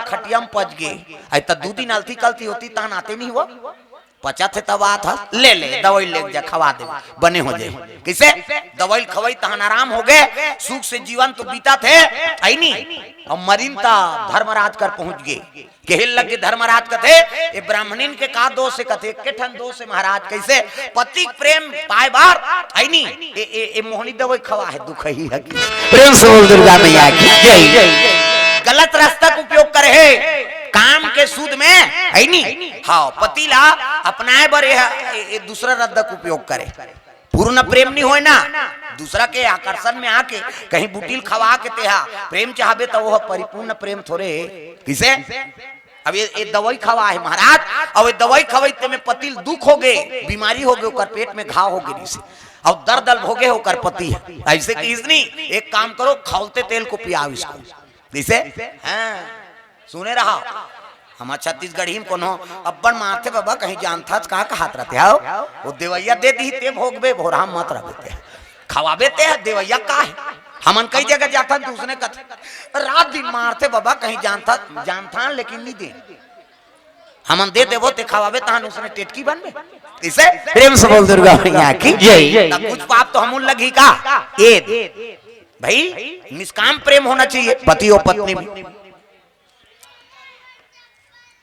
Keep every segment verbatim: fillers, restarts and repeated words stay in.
खटिया म पच गे। अई त दू दिन अलती कलती होती, तहन आते नहीं हुआ। पचत हे तब आत ह, ले ले, दवाई ले जा, खवा दे, बने हो जाए। कइसे? दवाई खवाई, तहन आराम हो गे, सुख से जीवन तो बीतत हे, अई नी? अऊ मरिन त धर्मराज कर पहुंच गे। केहे लगे धर्मराज कथे, "ए ब्राह्मणिन के का दोष हे?" कथे, "एके ठन दोष हे महाराज।" कइसे? पति के प्रेम पाए बर, अई नी? ए, ए, ए मोहनी दवाई खवा हे, दुखही हे कि। प्रेम से बोल दुर्गा मैया की जय। गलत रस्ता के उपयोग करे हे, काम के सूद में, अई नी? हाँ, पति ला अपनाए बर ए, ए, ए दूसरा रद्दा के उपयोग करे। पूर्ण प्रेम नहीं होए ना, दूसरा के आकर्षण में आके कहीं बुटिल खवा के तेहा प्रेम चाहबे, त वो परिपूर्ण प्रेम थोरे हे। किसे? अब ये, ये दवाई खवा हे महाराज, अब ये दवाई खवाई ते में पति ल दुख हो गे, बीमारी हो गे, ओकर पेट में घाव हो गे, रिसे अब दर्द अल भोगे ओकर पति हे। अइसे किहिस नी, एक काम करो, खौलते तेल को पियाओ इसको। किसे? हाँ, सुने रहा, हमर छत्तीसगढ़ी में कोनो अब्बड़ मारथे बाबा, कहीं जानथस का कहत रथे हव? वो देवइया दे दिही ते भोगबे, भोरहा मत रह बेटे। खवाबे ते ह, देवइया का हे? हमन कई जगह जाथन त उसने कथे, रात दिन मारथे बाबा, कहीं जानथस, जानथन लेकिन नहीं दे। हमन दे देबो ते खवाबे, तहन उसने टेटकी बनबे। इसे प्रेम से बोल दुर्गा मैया की जय। तब कुछ पाप तो हमन लगही का? ए भाई, निष्काम प्रेम होना चाहिए पति और पत्नी में।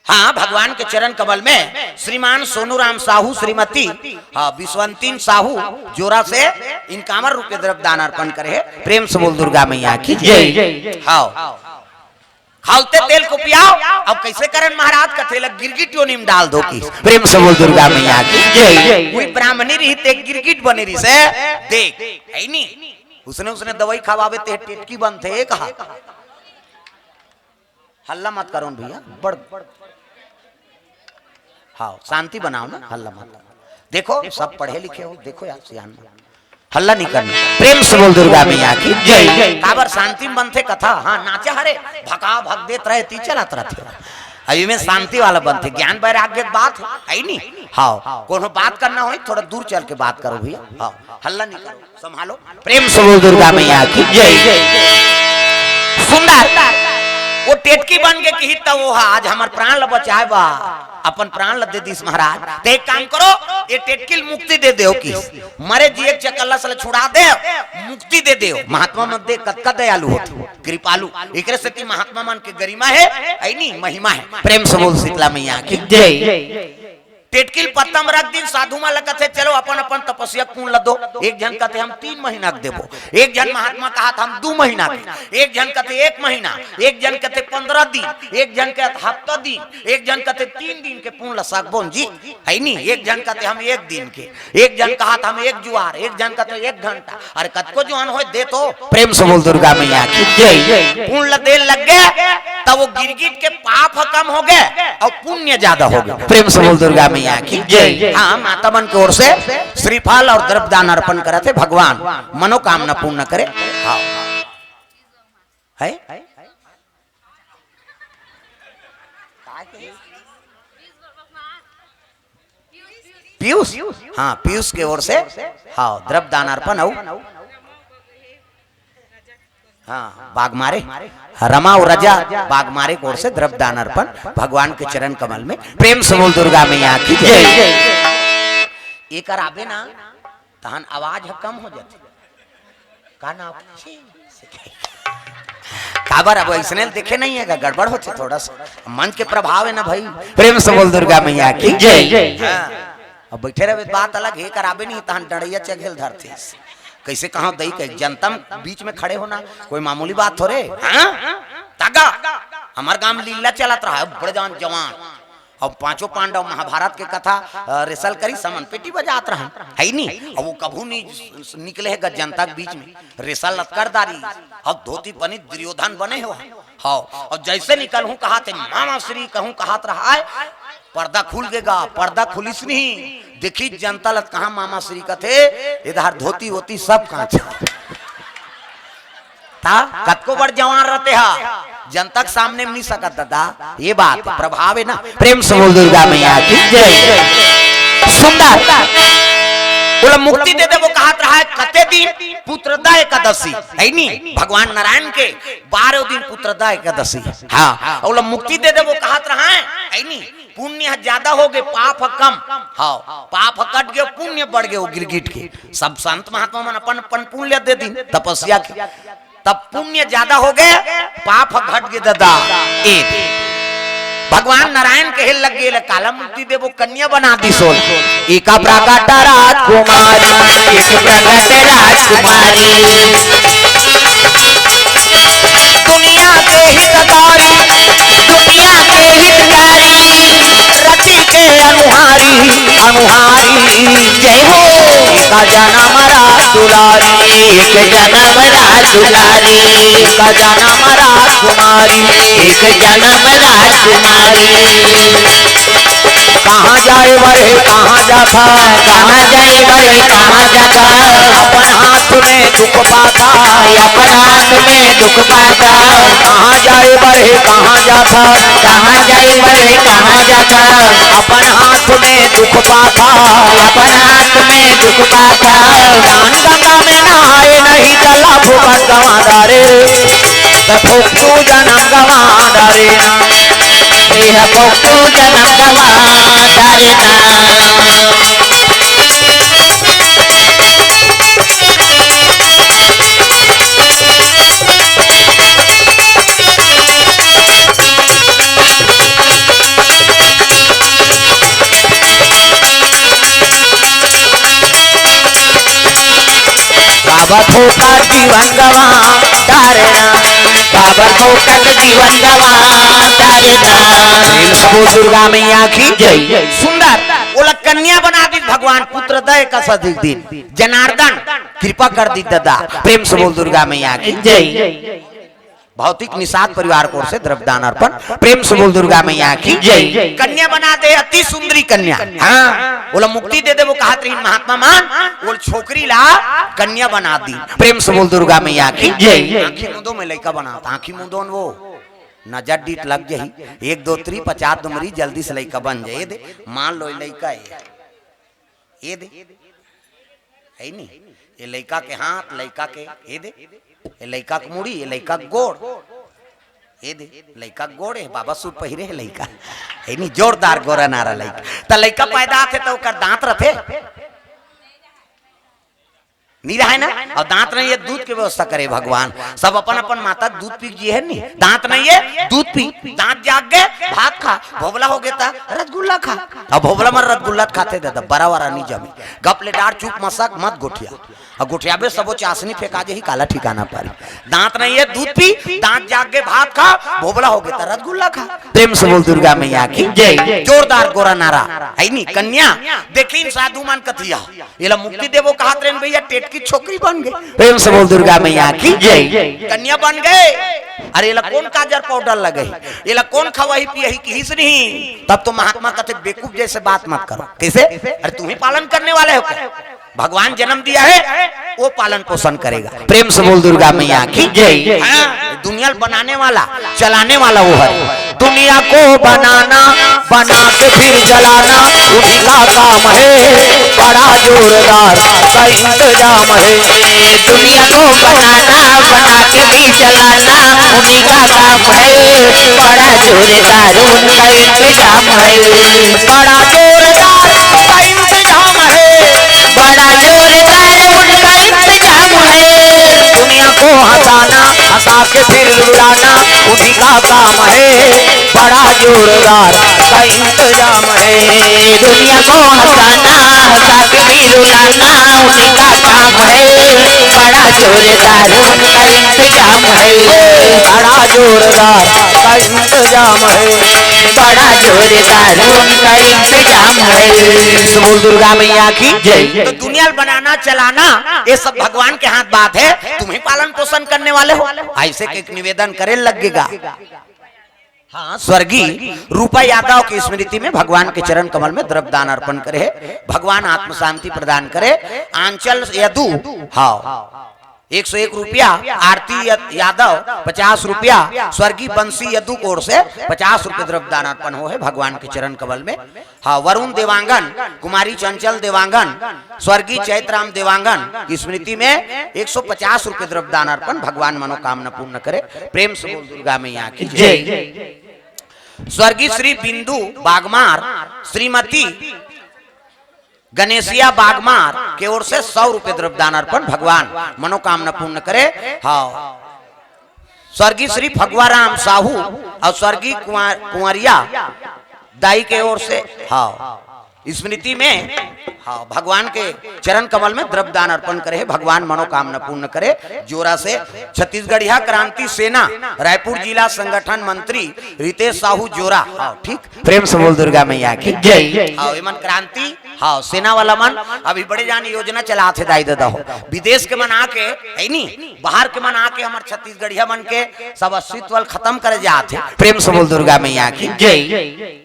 हाँ, भगवान के चरण कमल में श्रीमान सोनू राम साहू, श्रीमती, हाँ, विश्वंतीन साहू जोरा से इनकावर रुपये द्रव्य दान अर्पण करे हे। प्रेम से बोल दुर्गा मैया की जय। हाँ, खौलते तेल को पियाओ। अब कइसे करन महाराज? कथे ल गिरगिट योनि में डाल दो कि। प्रेम से बोल दुर्गा मैया की जय। कोई ब्राह्मणी रही ते गिरगिट बने रहिसे, देख, हे नी? उसने, उसने दवाई खवाबे ते टेटकी बनथे, कहा। हल्ला मत करो न भैया, बड़, हाँ, शांति बनाओ ना, हल्ला मत करो। देखो, सब पढ़े लिखे हो, देखो यार, सियान मन। हल्ला नहीं करना। प्रेम से बोल दुर्गा मैया की जय। काबर शांति में बनथे कथा, हाँ, नाचा हरे, भका भक देत रहे, ती चलत रथे। अभी में शांति वाला बनथे, ज्ञान वैराग्य के बात हे, हे नी? हाँ, कोनो बात करना होई, थोड़ा दूर चल के बात करो भैया। हाँ, हल्ला नहीं करो। संभालो। प्रेम से बोल दुर्गा मैया की जय। सुंदर, वो टेटकी बन के किही त वो हा, आज हमर प्राण ल बचाए बा, अपन प्राण ल दे दिस महाराज। ते एक काम करो, ये टेटकी ल मुक्ति दे देव कि, मरे जिए के चकल्लस ल छुड़ा देव, मुक्ति दे देव। महात्मा मन दे कतका दयालु होथे, कृपालु। एकरे सेती महात्मा मन के गरिमा हे, हे नी, महिमा हे। प्रेम से बोल शीतला मैया की जय। टेटकी ल पत्ता म रख दिन, साधु मन ल कथे, "चलो अपन अपन तपस्या के पुण्य ल दो।" एक झन कथे, "हम तीन महीना के देबो।" एक झन महात्मा कहत, "हम दू महीना के।" एक झन कथे, "एक महीना।" एक झन कथे, "पंद्रह दिन।" एक झन कथे, "हफ्ता दिन।" एक झन कथे, "तीन दिन के पुण्य ल सकबोन जी, हे नी?" एक झन कथे, "हम एक दिन के।" एक झन कहत, "हम एक जुआर।" एक झन कथे, "एक घंटा।" अरे कतको जुआर होय दे तो। प्रेम से बोल दुर्गा मैया की जय। पुण्य ल दे लग गे, तब वो गिरगिट के पाप ह कम हो गे अऊ पुण्य ज्यादा हो गे। प्रेम से बोल दुर्गा मैया की जय। हाँ, माता मन के ओर से श्रीफल अऊ द्रव्य दान अर्पण करत हे, भगवान मनोकामना पूर्ण करे। हाँ, हे? पीयूष, हाँ, पीयूष के ओर से, हाँ, द्रव्य दान अर्पण अऊ, हाँ, बागमारे, रमा अऊ रजा बागमारे के ओर से द्रव्य दान अर्पण भगवान के चरण कमल में। प्रेम से बोल दुर्गा मैया की जय। एकर आबे ना, तहन आवाज ह कम हो जाथे। का नाम? काबर अब अइसने देखे नहीं हे, गड़बड़ होथे थोड़ा सा। मंच के प्रभाव हे ना भाई। प्रेम से बोल दुर्गा मैया की जय। हाँ। अब बैठे रहबे त बात अलग हे, कराबे नहीं तहन डंडइया चघेल धरथे। कइसे कहा दई के जनता म बीच में खड़े होना कोई मामूली बात थोरे। हाँ? तागा, हमर गांव म लीला चलत रहा, बड़े जान जवान। अब पांचों पांडव महाभारत के कथा, अ, रिसल करिस, हमन पेटी बजात रहन, हे नी? अब वो कभू नहीं निकले हे ग जनता के बीच में, रिसल लतकर दारी, अब धोती पहनी दुर्योधन बने हो, हाँ, अब जइसे निकलहूं कहाथे, "मामा श्री" कहूं कहात रहा हे, पर्दा खुल गे गा, पर्दा खुलिस नहीं, देखिस जनता ल त कहा मामा श्री कथे, एदर धोती वोती सब कांच। त कतको बड़ जवान रहिथे हा, जनता के सामने म नहीं सकत दादा। ये बात प्रभाव हे ना। प्रेम से बोल दुर्गा मैया की जय। सुंदर, बोला मुक्ति दे दे, वो कहात रहा कते दिन? पुत्रदा एकादशी, है नी? भगवान नारायण के बारह दिन पुत्रदा एकादशी। हाँ, ओला मुक्ति दे देबो कहत रहा है, है नी? पुण्य ह ज्यादा हो गे, पाप ह कम। हाँ, पाप ह कट गे, पुण्य बढ़ गे, वो गिरगिट के। सब संत महात्मा मन अपन अपन पुण्य दे दिन तपस्या के, तब पुण्य ज्यादा हो गे, पाप ह घट गे ददा। ए भगवान नारायण कहे लग गे, "ले काला मुक्ति देबो, कन्या बना दिस ओला।" एक प्रकट राजकुमारी, एक प्रकट राजकुमारी, दुनिया के हितकारी, दुनिया के हितकारी, रति के अनुहारी, अनुहारी, जय हो। एक जनम रास दुलारी, एक जनम रास दुलारी, एक जनम राजकुमारी, एक जनम राजकुमारी। कहाँ जाए बर हे, कहाँ जाथा? कहाँ जाए बर हे, कहाँ जाथा? अपन हाथ में दुख पाथा। अपन हाथ में दुख पाथा। कहाँ जाए बर हे, कहाँ जाथा? कहाँ जाए बर हे, कहाँ जाथा? अपन हाथ में दुख पाथा। अपन हाथ में दुख पाथा। जान गंगा में नहाए नहीं जला फुकट गंवा डारे। त फुकटू जनम गंवा डारे ना। ए ह फुकटू जनम गंवा डारे ना। बाबा फोकट जीवन गंवा डारे ना, बाबा फोकट जीवन गंवा डारे ना। प्रेम से बोल दुर्गा मैया की जय। सुंदर, ओला कन्या बना दिस भगवान, पुत्रदा एकादशी दिन। जनार्दन कृपा कर दिस ददा। प्रेम से बोल दुर्गा मैया की जय। भौतिक निषाद परिवार की ओर से द्रव्यदान अर्पण। प्रेम से बोल दुर्गा मैया की जय। कन्या बना दे, अति सुंदरी कन्या। हाँ, ओला मुक्ति दे देबो कहत रहिन महात्मा मन, ओला छोकरी ला कन्या बना दिस। प्रेम से बोल दुर्गा मैया की जय। आँखी मूंदो, मैं लइका बनात हँव, आँखी मूंदो न वो, नजर डीठ लग जाही। एक दो तीन पचास दुमरी, जल्दी से लइका बन जाए। ए दे, मान लो लइका हे। ए दे, है नी? ए लइका के हाथ, लइका के, ए दे, ए लइका के मुड़ी, ए लइका के गोड़, ए दे, लइका के गोड़, ए बाबा सूट पहिरे हे लइका, है नी? जोरदार गोरा नारा लइका। त लइका पैदा आथे त ओकर दांत रथे? नी रहय ना? अउ दांत नहीं हे, दूध के व्यवस्था करे भगवान। सब अपन अपन माता के दूध पी के जिए हे नी। दांत नहीं हे, दूध पी। दांत जाग गे, भात खा। भोभला हो गे त रसगुल्ला खा। अब भोभला मन रसगुल्ला खाथे ददा, बरा वरा नी जमे। गप ले डार, चुप मसक, मत गोठिया। अउ गोठियाबे सबो चासनी फेंका जाही, काला ठिकाना पारी। दांत नहीं हे, दूध पी, दांत जाग गे, भात खा, भोभला हो गे त रसगुल्ला खा। प्रेम से बोल दुर्गा मैया की जय। जोरदार गोरा नारा, है नी? कन्या, देखिन साधु मन कथिया, एला मुक्ति देबो कहत रहेन भैया, टेटकी छोकरी बन गे। प्रेम से बोल दुर्गा मैया की जय। कन्या बन गे। अरे एला कोन काजर पाउडर लगही, एला कोन खवाही पियाही किहिस नहीं। तब तो महात्मा कथे, "बेवकूफ जैसे बात मत करो।" कैसे? अरे तुम ही पालन करने वाले हो क्या? भगवान जन्म दिया है, वो पालन पोषण करेगा। प्रेम से बोल दुर्गा मैया की जय। हाँ, दुनिया बनाने वाला, चलाने वाला वो है। दुनिया को बनाना, बना के फिर जलाना, उन्हीं का काम है, बड़ा जोरदार का इंतजाम है। दुनिया को बनाना, बना के भी जलाना, उन्हीं का काम है, बड़ा जोरदार उनका इंतजाम है। बड़ा जोरदार का इंतजाम है, बड़ा जोरदार उनका इंतजाम है। दुनिया को हंसाना, हंसा के फिर रुलाना, उन्हीं का काम है। बड़ा जोरदार का इंतजाम है। दुनिया को हंसाना, हंसा के भी रुलाना, उन्हीं का काम है। बड़ा जोरदार उनका इंतजाम है। बड़ा जोरदार का इंतजाम है। बड़ा जोरदार उनका इंतजाम है। तो बोल दुर्गा मैया की जय। तो दुनिया बनाना चलाना, ये सब भगवान के हाथ बात है, तुम ही पालन पोषण करने वाले हो। ऐसे के एक निवेदन करे लगेगा। हाँ, स्वर्गीय रूपा यादव की स्मृति में भगवान के चरण कमल में द्रव्य दान अर्पण करे, भगवान आत्म शांति प्रदान करे। आंचल यदु, हाँ, एक सौ एक रुपया, आरती य-, यादव पचास रुपया, स्वर्गीय बंसी यदु की ओर से पचास रुपये द्रव्य दान अर्पण हो है भगवान के चरण कमल में। हाँ, वरुण देवांगन, कुमारी चंचल देवांगन, स्वर्गीय चैतराम देवांगन की स्मृति में एक सौ पचास रुपये द्रव्य दान अर्पण, भगवान मनोकामना पूर्ण करे। प्रेम से बोल दुर्गा मैया की जय। स्वर्गीय श्री बिंदु बागमार, श्रीमती गणेशिया बागमार के ओर से सौ रुपये द्रव्य दान अर्पण, भगवान मनोकामना पूर्ण करे। हाँ, स्वर्गीय श्री फगुआराम साहू और स्वर्गीय कुंवर-, कुंवरिया दाई के ओर से, हाँ, स्मृति में, हाँ, भगवान के चरण कमल में द्रव्य दान अर्पण करे है, भगवान मनोकामना पूर्ण करे। जोरा से छत्तीसगढ़िया क्रांति सेना रायपुर जिला संगठन मंत्री रितेश साहू जोरा, हाँ, ठीक, प्रेम से बोल दुर्गा मैया की जय। हाँ, एमन क्रांति, हाँ, सेना वाला मन अभी बड़े जान योजना चलात हे दाई ददा हो, विदेश के मन आके, है नी, बाहर के मन आके हमर छत्तीसगढ़िया मन के सब अस्तित्व ल खत्म करे जात हे। प्रेम से बोल दुर्गा मैया की जय।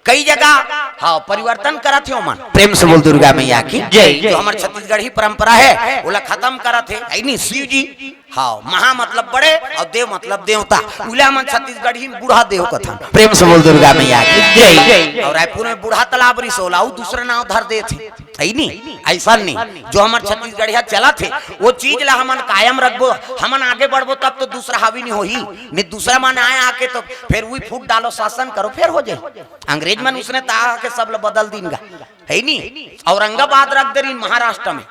कई जगह, हाँ, परिवर्तन करत हे ओमन। प्रेम से बोल दुर्गा मैया की जय। जो हमर छत्तीसगढ़ी परंपरा है, ओला खत्म करत हे, है नी, शिव जी। हाँ, महा मतलब बड़े और देव मतलब देवता। उला मन छत्तीसगढ़ी में बूढ़ा देव कथन। प्रेम से बोल दुर्गा मैया की जय। और रायपुर में बूढ़ा तालाब रिसोला, उ दूसरा नाव धर देथे, है नी? ऐसा नहीं, जो हमर छत्तीसगढ़िया चलत हे, वो चीज ला हमन कायम रखबो, हमन आगे बढ़बो, तब तो दूसरा हावी नहीं होही। नहीं, दूसरा मन आए आके तो फिर वही फूट डालो, शासन करो, फिर हो जाए। अंग्रेज मन उसने ताहा के सब ला बदल दीन गा, है नी? औरंगाबाद रख दे रही महाराष्ट्र में,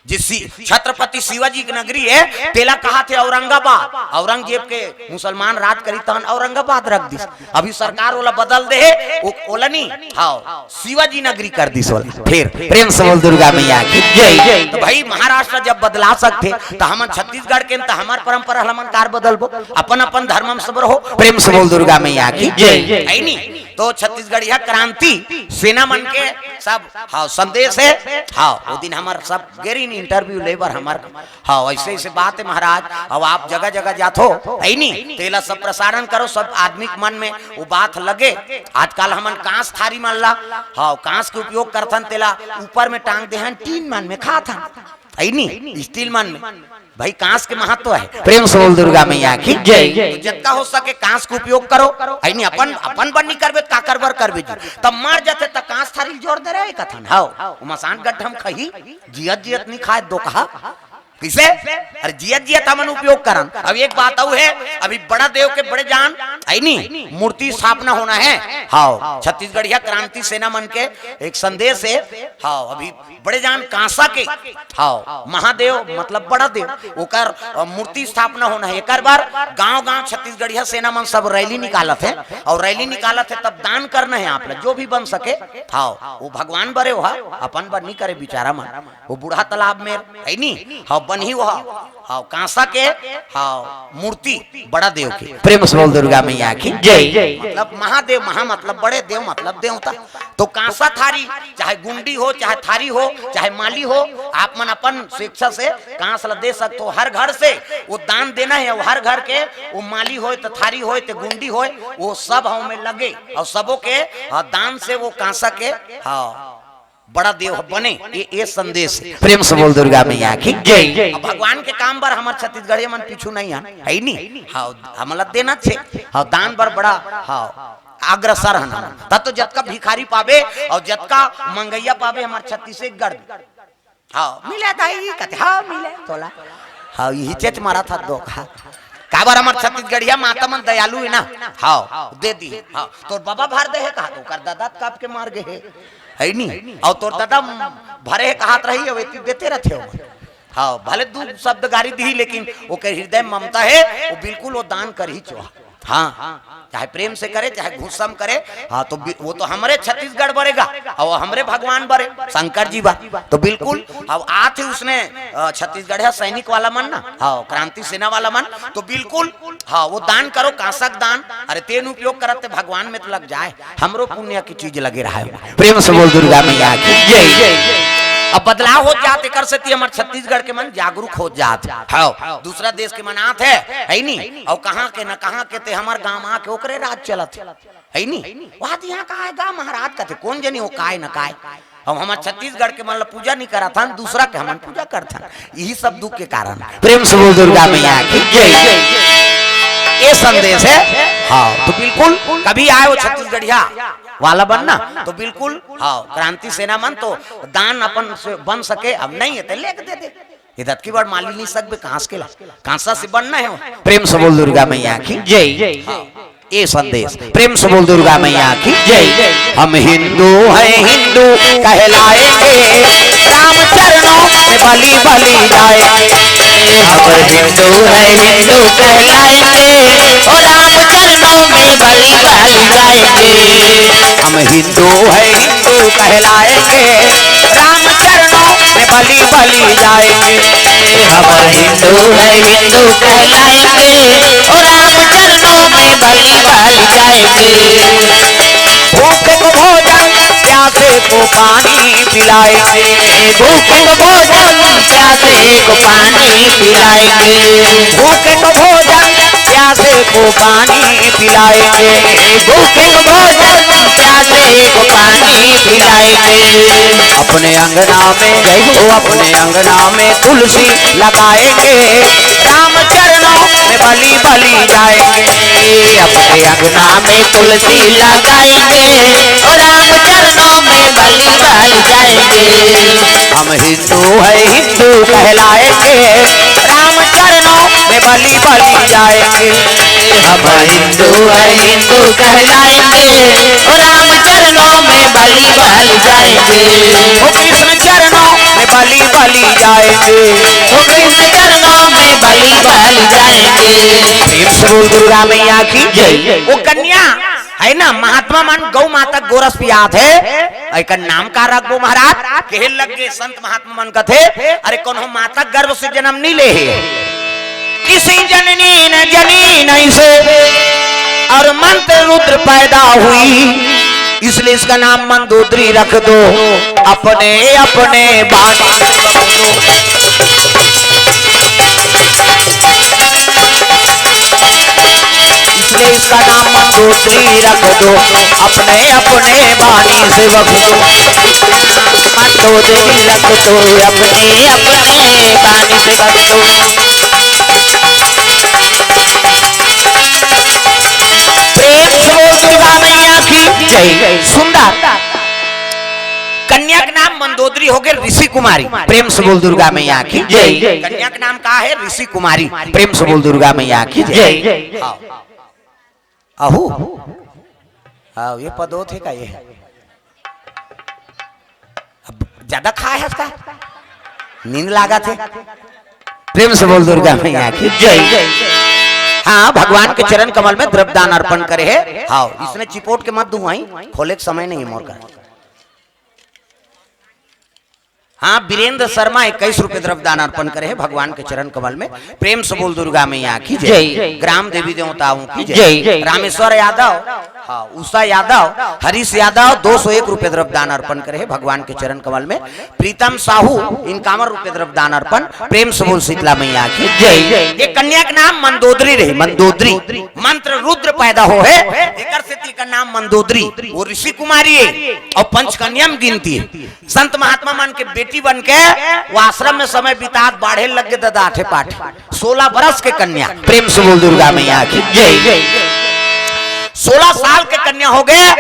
जे सी-, छत्रपति शिवाजी की नगरी है, तेला कहा थे औरंगाबाद। औरंगजेब के मुसलमान राज करी तहन औरंगाबाद रख दिस। अभी सरकार ओला बदल दे हे, ओ-, ओला नी, हाँ, शिवाजी नगरी कर दिस ओला। फिर प्रेम से बोल दुर्गा मैया की जय। तो भाई, महाराष्ट्र जब बदला सकथे, तो हमन छत्तीसगढ़ के, तो हमार परंपरा हमन कार बदलबो, अपन अपन धर्म में सब रहो। प्रेम से बोल दुर्गा मैया की जय। है नी? तो छत्तीसगढ़िया क्रांति सेना मन के सब, हाँ, संदेश है। हाँ, वो दिन हमर सब गेरिन interview ले बर हमर, हाँ, ऐसे ऐसे बात है महाराज। अब आप जगह जगह जाथो, है नी, तेला सब प्रसारण करो, सब आदमी के मन में वो बात लगे। आजकल हमन कांस थारी मन ला, हाँ, कांस के उपयोग करथन, तेला ऊपर में टांग देहन, टीन मन में खाथन, है नी, स्टील मन में। भाई, कांस के महत्व है। प्रेम से बोल दुर्गा मैया की जय। तो जतका हो सके कांस के उपयोग करो, है नी, अपन, अपन बर नी करबे, काकर बर करबे जी? तब मर जाथे त कांस थारी जोर दे रहे कथन, हाव, वो मसान गड्ढम खही, जियत जियत नी खाए दो कहा। किसे? अरे, जियत जियत हमन उपयोग करन। अब एक बात अउ है, अभी बड़ा देव के बड़े जान, है नी, मूर्ति स्थापना होना है। हाव, छत्तीसगढ़िया क्रांति सेना मन के एक संदेश है। हाव, अभी बड़े जान कांसा के, हाव, महादेव मतलब बड़ा देव, ओकर, अ, मूर्ति स्थापना होना है। एकर बर गांव-गांव छत्तीसगढ़िया सेना मन सब रैली निकालत है, और रैली निकालत है तब दान करना है आप ला, जो भी बन सके। हाव, वो भगवान बरे हो, अपन बर नी करे बिचारा मन। वो बूढ़ा तालाब में है नी, हाव, बनही वो, हाव, कांसा के, हाव, मूर्ति बड़ा देव के। प्रेम से बोल दुर्गा मैया की जय। मतलब महादेव, महा मतलब बड़े, देव मतलब देवता। तो कांसा थारी, चाहे गुंडी हो, चाहे थारी हो, चाहे माली हो, आप मन अपन स्वेच्छा से कांस ला दे सकते हो। हर घर से वो दान देना है, वो हर घर के, वो माली होय तो थारी होय तो गुंडी होय, वो सब हव में लगे और सबों के, हाँ, दान से वो कांसा के, हाँ, बड़ा देव ह बने, ये, ये संदेश है। प्रेम से बोल दुर्गा मैया की जय। अब भगवान के काम बर हमर छत्तीसगढ़िया मन पीछू नहीं हन, है नी? हाँ, हमला देना छे, हाँ, दान बर बड़ा, हाँ, अग्रसर हन हमन। तब तो जतका भिखारी पाबे और जतका मंगैया पाबे हमर छत्तीसगढ़ में। हाँ, मिले दाई, कथे, हाँ, मिले तोला। हाँ, यही चेच मारा था दो, हाँ। काबर हमर छत्तीसगढ़िया माता मन दयालु है ना? हाँ, दे दी। हाँ, तोर बाबा भर दे है कहा, तो ओकर दादा कब के मर गए है, है नी? और तोर दादा भरे है कहत रही, अब एती देते रहते हो। हाँ, भले दू शब्द गारी दी, लेकिन ओकर हृदय में ममता है, वो बिल्कुल वो दान कर ही चो। हाँ, चाहे प्रेम से करे, चाहे गुस्सा में करे, हाँ, तो बि-, वो तो हमरे छत्तीसगढ़ बरेगा और हमरे भगवान बरे, शंकर जी बा। तो बिल्कुल, अब आथे उसने, अ, छत्तीसगढ़िया सैनिक वाला मन ना, हाँ, क्रांति सेना वाला मन, तो बिल्कुल, हाँ, वो दान करो, कांसा के दान, अरे तेन उपयोग करत ते भगवान में तो लग जाए, हमरो पुण्य की चीज लगे रहा है। प्रेम से बोल दुर्गा मैया की जय। अब बदलाव हो जात, एकर सेती हमर छत्तीसगढ़ के मन जागरूक हो जात। हव, दूसरा देश के मन आत हे, है नी? अउ कहाँ के न कहाँ के ते हमर गांव आके ओकरे राज चलत हे, है नी? वहाँ तो यहाँ कहाँ हे गा महाराज कथे, कौन जनी हो काय न काय। हम हमर छत्तीसगढ़ के मन ला पूजा नहीं करत हन, दूसरा के हमन पूजा करत हन। यही सब दुख के कारण। प्रेम से बोल दुर्गा मैया की जय। ये संदेश है। हाँ, तो बिल्कुल कभी आए वो छत्तीसगढ़िया वाला बनना, तो बिल्कुल, हाँ, क्रांति सेना मन तो दान अपन से बन सके, अब नहीं है तो लेके दे दे। ये दतकी बड़ माली नहीं सकबे, कांस के ला, कांसा से बनना है वो। प्रेम से बोल दुर्गा मैया की जय। हाँ, ये संदेश। प्रेम से बोल दुर्गा मैया की जय। हम हिंदू हैं, हिंदू कहलाएंगे, राम चरणों में बलि बलि जाएंगे। हम हिंदू हैं, हिंदू कहलाएंगे, ओ राम चरणों में बलि बलि जाएंगे। हम हिंदू हैं, हिंदू कहलाएंगे, राम चरणों में बलि बलि जाएंगे। हम हिंदू हैं, हिंदू कहलाएंगे, ओ राम चरणों में बलि बलि जाएंगे। भूखे को भोजन, प्यासे को पानी पिलाएंगे। भूखे को भोजन, प्यासे को पानी पिलाएंगे। भूखे को भोजन, प्यासे को पानी पिलाएंगे। भूखे को भोजन, प्यासे को पानी पिलाएंगे। अपने अंगना में, ओ अपने अंगना में तुलसी लगाएंगे, राम चरणों में बलि बलि जाएंगे। अपने अंगना में तुलसी लगाएंगे, ओ राम चरणों में बलि बलि जाएंगे। हम हिंदू हैं, हिंदू कहलाएंगे, राम चरणों में बलि बलि जाएंगे। हम हिंदू हैं, हिंदू कहलाएंगे, ओ राम चरणों में बलि बलि जाएंगे। ओ कृष्ण चरणों में बलि बलि जाएंगे। ओ कृष्ण चरणों में बलि बलि जाएंगे। प्रेम से बोल दुर्गा मैया की जय। वो कन्या है ना, महात्मा मन गौ माता गोरस पियात हे, एकर नाम का रखबो महाराज? कहे लग गे संत महात्मा मन कथे, अरे कोनो माता गर्भ से जन्म नहीं ले हे, किसी जननी न जनी नहीं से, और मंत्र रुद्र पैदा हुई, इसलिए इसका नाम मंदोदरी रख दो। अपने अपने बाण, इसलिए इसका नाम मंदोदरी रख दो, अपने अपने बानी से बख्शो। मंदोदरी रख दो, अपने अपने बानी से बख्शो। प्रेम से बोल दुर्गा मैया की जय। सुंदर। कन्या के नाम मंदोदरी हो गए ऋषि कुमारी। प्रेम से बोल दुर्गा मैया की जय। कन्या के नाम का है? ऋषि कुमारी। प्रेम से बोल दुर्गा मैया की जय। हाँ। अहू। हाँ, ये पदो थे का ये? अब ज्यादा खाए है इसका? नींद लागा थे। प्रेम से बोल दुर्गा मैया की जय। हाँ, भगवान के चरण कमल में द्रव्य दान अर्पण करे है। हाँ, इसने चिपोट के मत दुआई, खोले के समय नहीं है मोर का। हाँ, वीरेंद्र शर्मा इक्कीस रुपए द्रव्य दान अर्पण करे है भगवान के चरण कमल में। प्रेम से बोल दुर्गा मैया की जय। जय। ग्राम देवी देवताओं की जय। जय। रामेश्वर यादव, हाँ, उषा यादव, हरीश यादव दो सौ एक रुपए द्रव्य दान अर्पण करे है भगवान के चरण कमल में। प्रीतम साहू इक्यावन रुपए द्रव्य दान अर्पण। प्रेम से बोल शीतला मैया की जय। ये कन्या के नाम मंदोदरी रही, मंदोदरी। मंत्र रुद्र पैदा हो है, एकर सेती का नाम मंदोदरी। वो ऋषि कुमारी है और पंचकन्या में गिनती है। संत महात्मा मन के बेटी बन के वो आश्रम में समय बितात, बाढ़े लग गए ददा आठे पाठ। सोलह बरस के कन्या। प्रेम से बोल दुर्गा मैया की जय। सोलह साल के कन्या हो गए,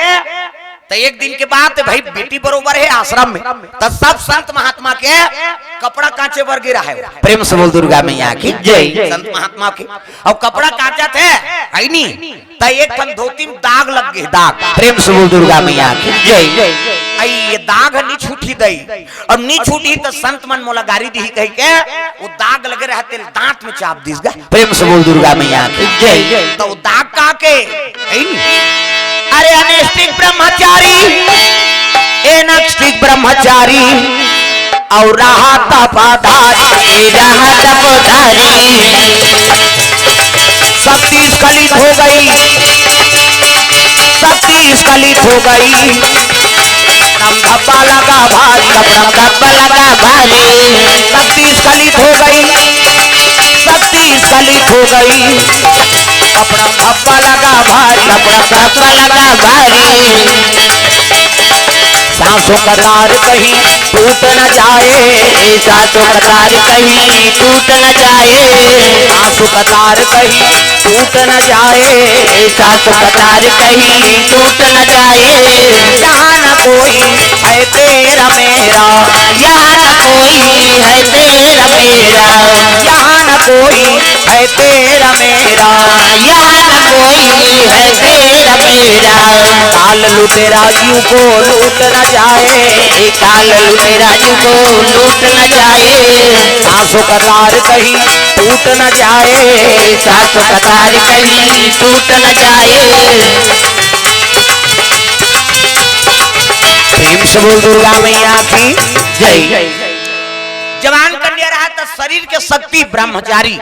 तो एक दिन के बाद भाई बेटी बरोबर है आश्रम में, तो सब संत महात्मा के कपड़ा कांचे बर गिरा है। प्रेम से बोल दुर्गा मैया की जय। संत महात्मा के अब कपड़ा कांचा थे, है नी, त एक ठन धोती में दाग लग गए, दाग। प्रेम से बोल दुर्गा मैया की जय। आई ये दाग नहीं छूटी दई, और नहीं छूटी तो संत मन मोला गारी दी कह के वो दाग लगे रहे तेल दांत में चाप दीस गा। प्रेम से बोल दुर्गा मैया की जय। तो वो दाग का के, है नी? अरे अनैष्ठिक ब्रह्मचारी, एनैष्ठिक ब्रह्मचारी, और रहा तपधारी, रहा तपधारी। शक्ति स्खलित हो गई, शक्ति स्खलित हो गई। धब्बा लगा भारी, कपड़ा धब्बा लगा भारी। शक्ति स्खलित हो गई, शक्ति स्खलित हो गई। कपड़ा धब्बा लगा भारी, कपड़ा धब्बा लगा भारी। सांसों का तार कहीं टूट न जाए, सांसों का तार कहीं टूट न जाए। सांसों का तार कहीं टूट न जाए, सांसों का तार कहीं टूट न जाए। यहाँ न कोई है तेरा मेरा, यहाँ न कोई है तेरा मेरा, यहाँ न कोई है तेरा मेरा, यहाँ न कोई है तेरा मेरा। काल लुटेरा यूं को लूट न जाए, काल लुटेरा यूं को लूट न जाए। सांसों का तार कहीं टूट न जाए, सांसों का तार कहीं टूट न जाए। प्रेम से बोल दुर्गा मैया की जय। जवान कन्या रहा तो शरीर के शक्ति ब्रह्मचारी,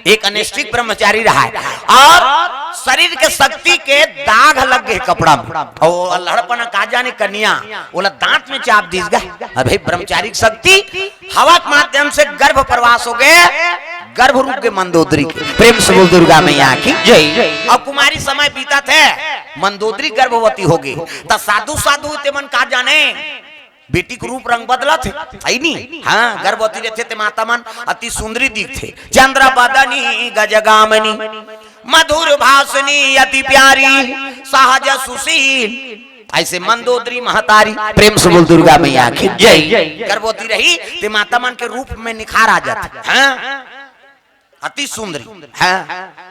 एक अनिष्ठिक ब्रह्मचारी रहा है, और शरीर के शक्ति के दाग लग गए कपड़ा में, और लड़पना का जाने कन्या ओला दांत में चाप दीस गा। अबे ब्रह्मचारी की शक्ति हवा के माध्यम से गर्भ प्रवास हो गए, गर्भ रूप के मंदोदरी के। प्रेम से बोल दुर्गा मैया की जय। अब कुमारी समय बीता थे, मंदोदरी गर्भवती हो गई, त साधु साधु ते मन का जाने बेटी के रूप रंग बदलत हे, है नी? हाँ, गर्भवती रहथे ते माता मन अति सुंदरी दिखथे। चंद्र बदनी गजगामनी, मधुर भाषणी अति प्यारी, सहज सुशील, ऐसे मंदोदरी महतारी। प्रेम से बोल दुर्गा मैया की जय। गर्भवती रही ते माता मन के रूप में निखार आ जाथे। हाँ, अति सुंदरी। हाँ,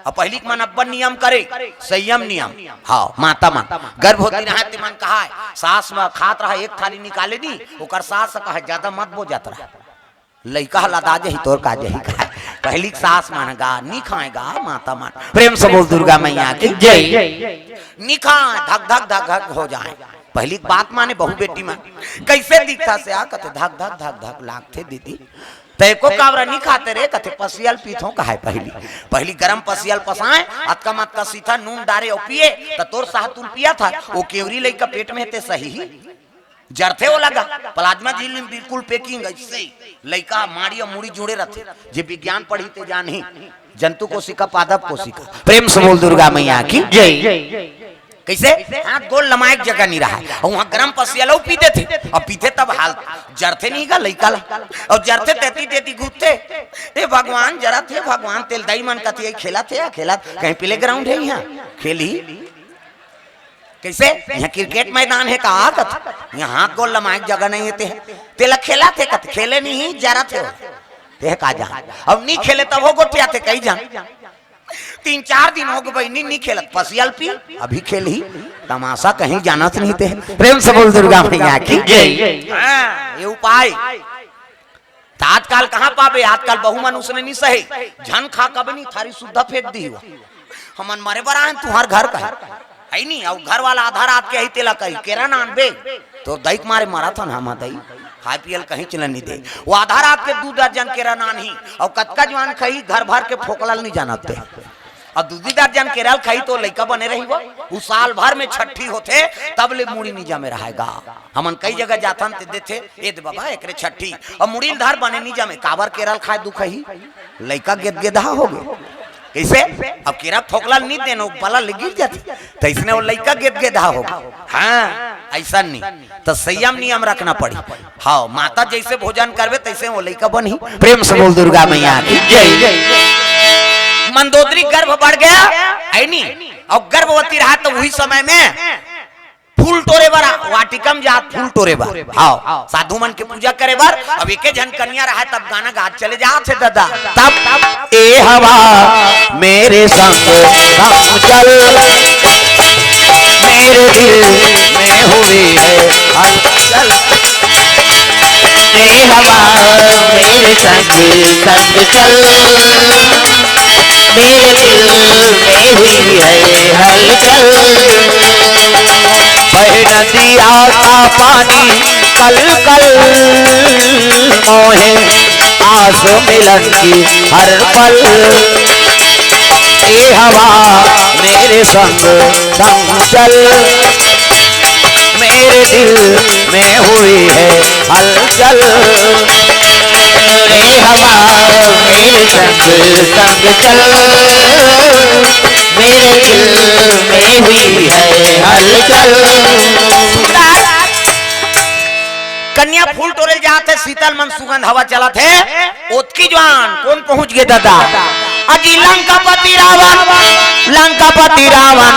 अब पहली के मन अब्बन नियम करे, संयम नियम। हाँ, माता मन गर्भवती रहे ते मन कहा है, सास में खात रहा एक थाली निकाले नी, ओकर सास कहा ज्यादा मत बोजत रहा, लइका ह लदा जही, तोर का जही कहा। पहली के सास मन गा नी खाएगा माता मन। प्रेम से बोल दुर्गा मैया की जय। नी खाए, धक धक धक धक हो जाए। पहली के बात माने बहू बेटी मन। कैसे दिखता से आ कथे धक धक धक धक लागथे दीदी। तय को काबरा नी खाते रे कथे पसियल पीथों कहाय पहली। पहली गरम पसियल पसाए, अतका मत का सीथा नून डारे और पिए, त तोर साहतुल पिया था, वो केवरी लइका पेट में ते सही ही। जरथे वो लगा, प्लाज्मा झिल्ली में बिल्कुल packing ऐसे। लइका माड़ी और मुड़ी जुड़े रहथे, जे विज्ञान पढ़ी ते जानही, जंतु कोशिका, पादप कोशिका। प्रेम से बोल दुर्गा मैया की जय। कैसे? हाथ गोल लमाए के जगह नहीं रहा है। और वहाँ गरम पसिया लो पी देथे, और पीथे तब हाल जरथे नहीं गा लइका ला। और जरथे तेती तेती घूमथे, "ए भगवान, जरत हे भगवान।" तेल दाई मन कथी है, "खेलत हे या खेलत?" कहीं playground है यहाँ, खेली। कैसे? यहाँ cricket मैदान है का? कथी यहाँ हाथ गोल लमाए के जगह नहीं है ते, तेला खेलत हे कथी, खेले नहीं, जरत हे। ते का जान, अब नहीं खेले तब हो गोठिया थे कई जान। तीन चार दिन हो गए बहिनी, नी खेलत, पसियल पी, अभी खेलही, तमाशा कहीं जानत नहीं ते। प्रेम से बोल दुर्गा मैया की जय। हाँ, ये उपाय। त आजकल कहाँ पाबे, आजकल बहू मन उसने नहीं सहे, झन खा कबे नहीं, थारी सुद्धा फेंक दी हो। हमन मरे बर आए, तुहार घर का है, है नहीं, और घर वाला आधा रात के ही तेला कही, "केरा नान बे।" तो दई के मारे मरत हन हम दई, खाए पियल कहीं चलन नहीं दे। वो आधा रात के दू दर्जन केरा नान ही, और कतका जवान खाही, घर भर के फोकलल नहीं जानत ते। और दू दू दर्जन केरा ल खाही तो लइका बने रही वो। उ साल भर में छठी होथे, तब ले मुड़ी नहीं जमे रहेगा। हमन कई जगह जाथन ते देथे, "ए दे बाबा, एकरे छठी।" और मुड़ी ल धर बने नहीं जमे, काबर केरा ल खाए दुख ही। लइका गेदगेदा हो गए। कैसे? अब केरा फोकला नहीं देनो, बला ले गिर जाती। तो इसने वो लइका गेदगेदा हो गए। हाँ, ऐसा नहीं। तो संयम नियम रखना पड़ी। हाँ, माता जैसे भोजन करबे तैसे वो लइका बनही। प्रेम से बोल दुर्गा मैया की जय। मंदोदरी गर्भ बढ़ गया, है नी? और गर्भवती रहा तो वही समय में फूल टोरे बर, वाटिका में जात फूल टोरे बर। हाँ, साधु मन के पूजा करे बर। अब एके झन कन्या रहा तब गाना गात चले जात हे दादा। तब ए हवा मेरे संग संग चल, मेरे दिल में हुई है हलचल। ए हवा मेरे संग संग चल, मेरे दिल में हुई है हलचल। बह नदिया का पानी कल कल, मोहे आस मिलन की हर पल। ए हवा मेरे संग संग चल, मेरे दिल में हुई है हलचल। रे हवा, मेरे संग संग चल, मेरे दिल में हुई है हलचल। कन्या फूल टोरे जात हे, शीतल मन सुगंध हवा चलत हे। ओतकी जुवार कोन पहुंच गे दादा? अजी लंकापति रावण, लंकापति रावण,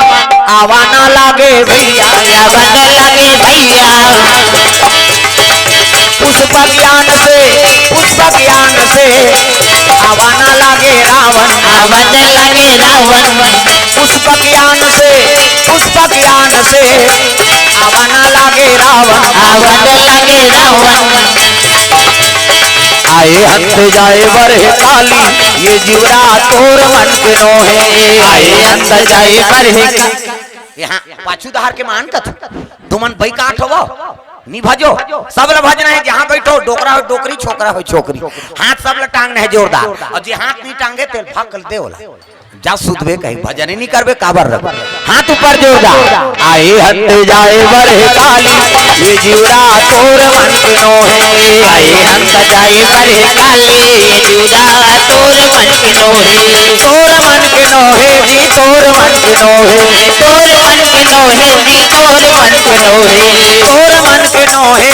आवा ना लागे भैया, आवा ना लागे भैया। पुष्प ज्ञान से, पुष्प ज्ञान से, आवा ना लागे रावण, आवा ना लागे रावण। पुष्प ज्ञान से, पुष्प ज्ञान से, आवा ना लागे रावण, आवा ना लागे रावण। आए हंत जाए बरह काली, ये जिवरा तोर मन के नोहे। आए हंत जाए बरह का-, यहाँ पाछू डहर के मान कथ, तुमन बई काट होवो, नी भजो, सब ल भजना हे, जहाँ बैठो, डोकरा हो डोकरी, छोकरा हो छोकरी, हाथ सब ल टांगना हे जोरदार, अउ जे हाथ नी टांगे, तेल फकल दे ओला। जा सुतबे कहीं, भजन ही नहीं करबे, काबर रखबे? हाथ ऊपर जोरदार। आए हंत जाए बरह काली, ये जिवरा तोर मन के नोहे। आए हंत जाए बरह काली, ये जिवरा तोर मन के नोहे। तोर मन के नोहे जी, तोर मन के नोहे। तोर मन के नोहे जी, तोर मन के नोहे। तोर मन के नोहे।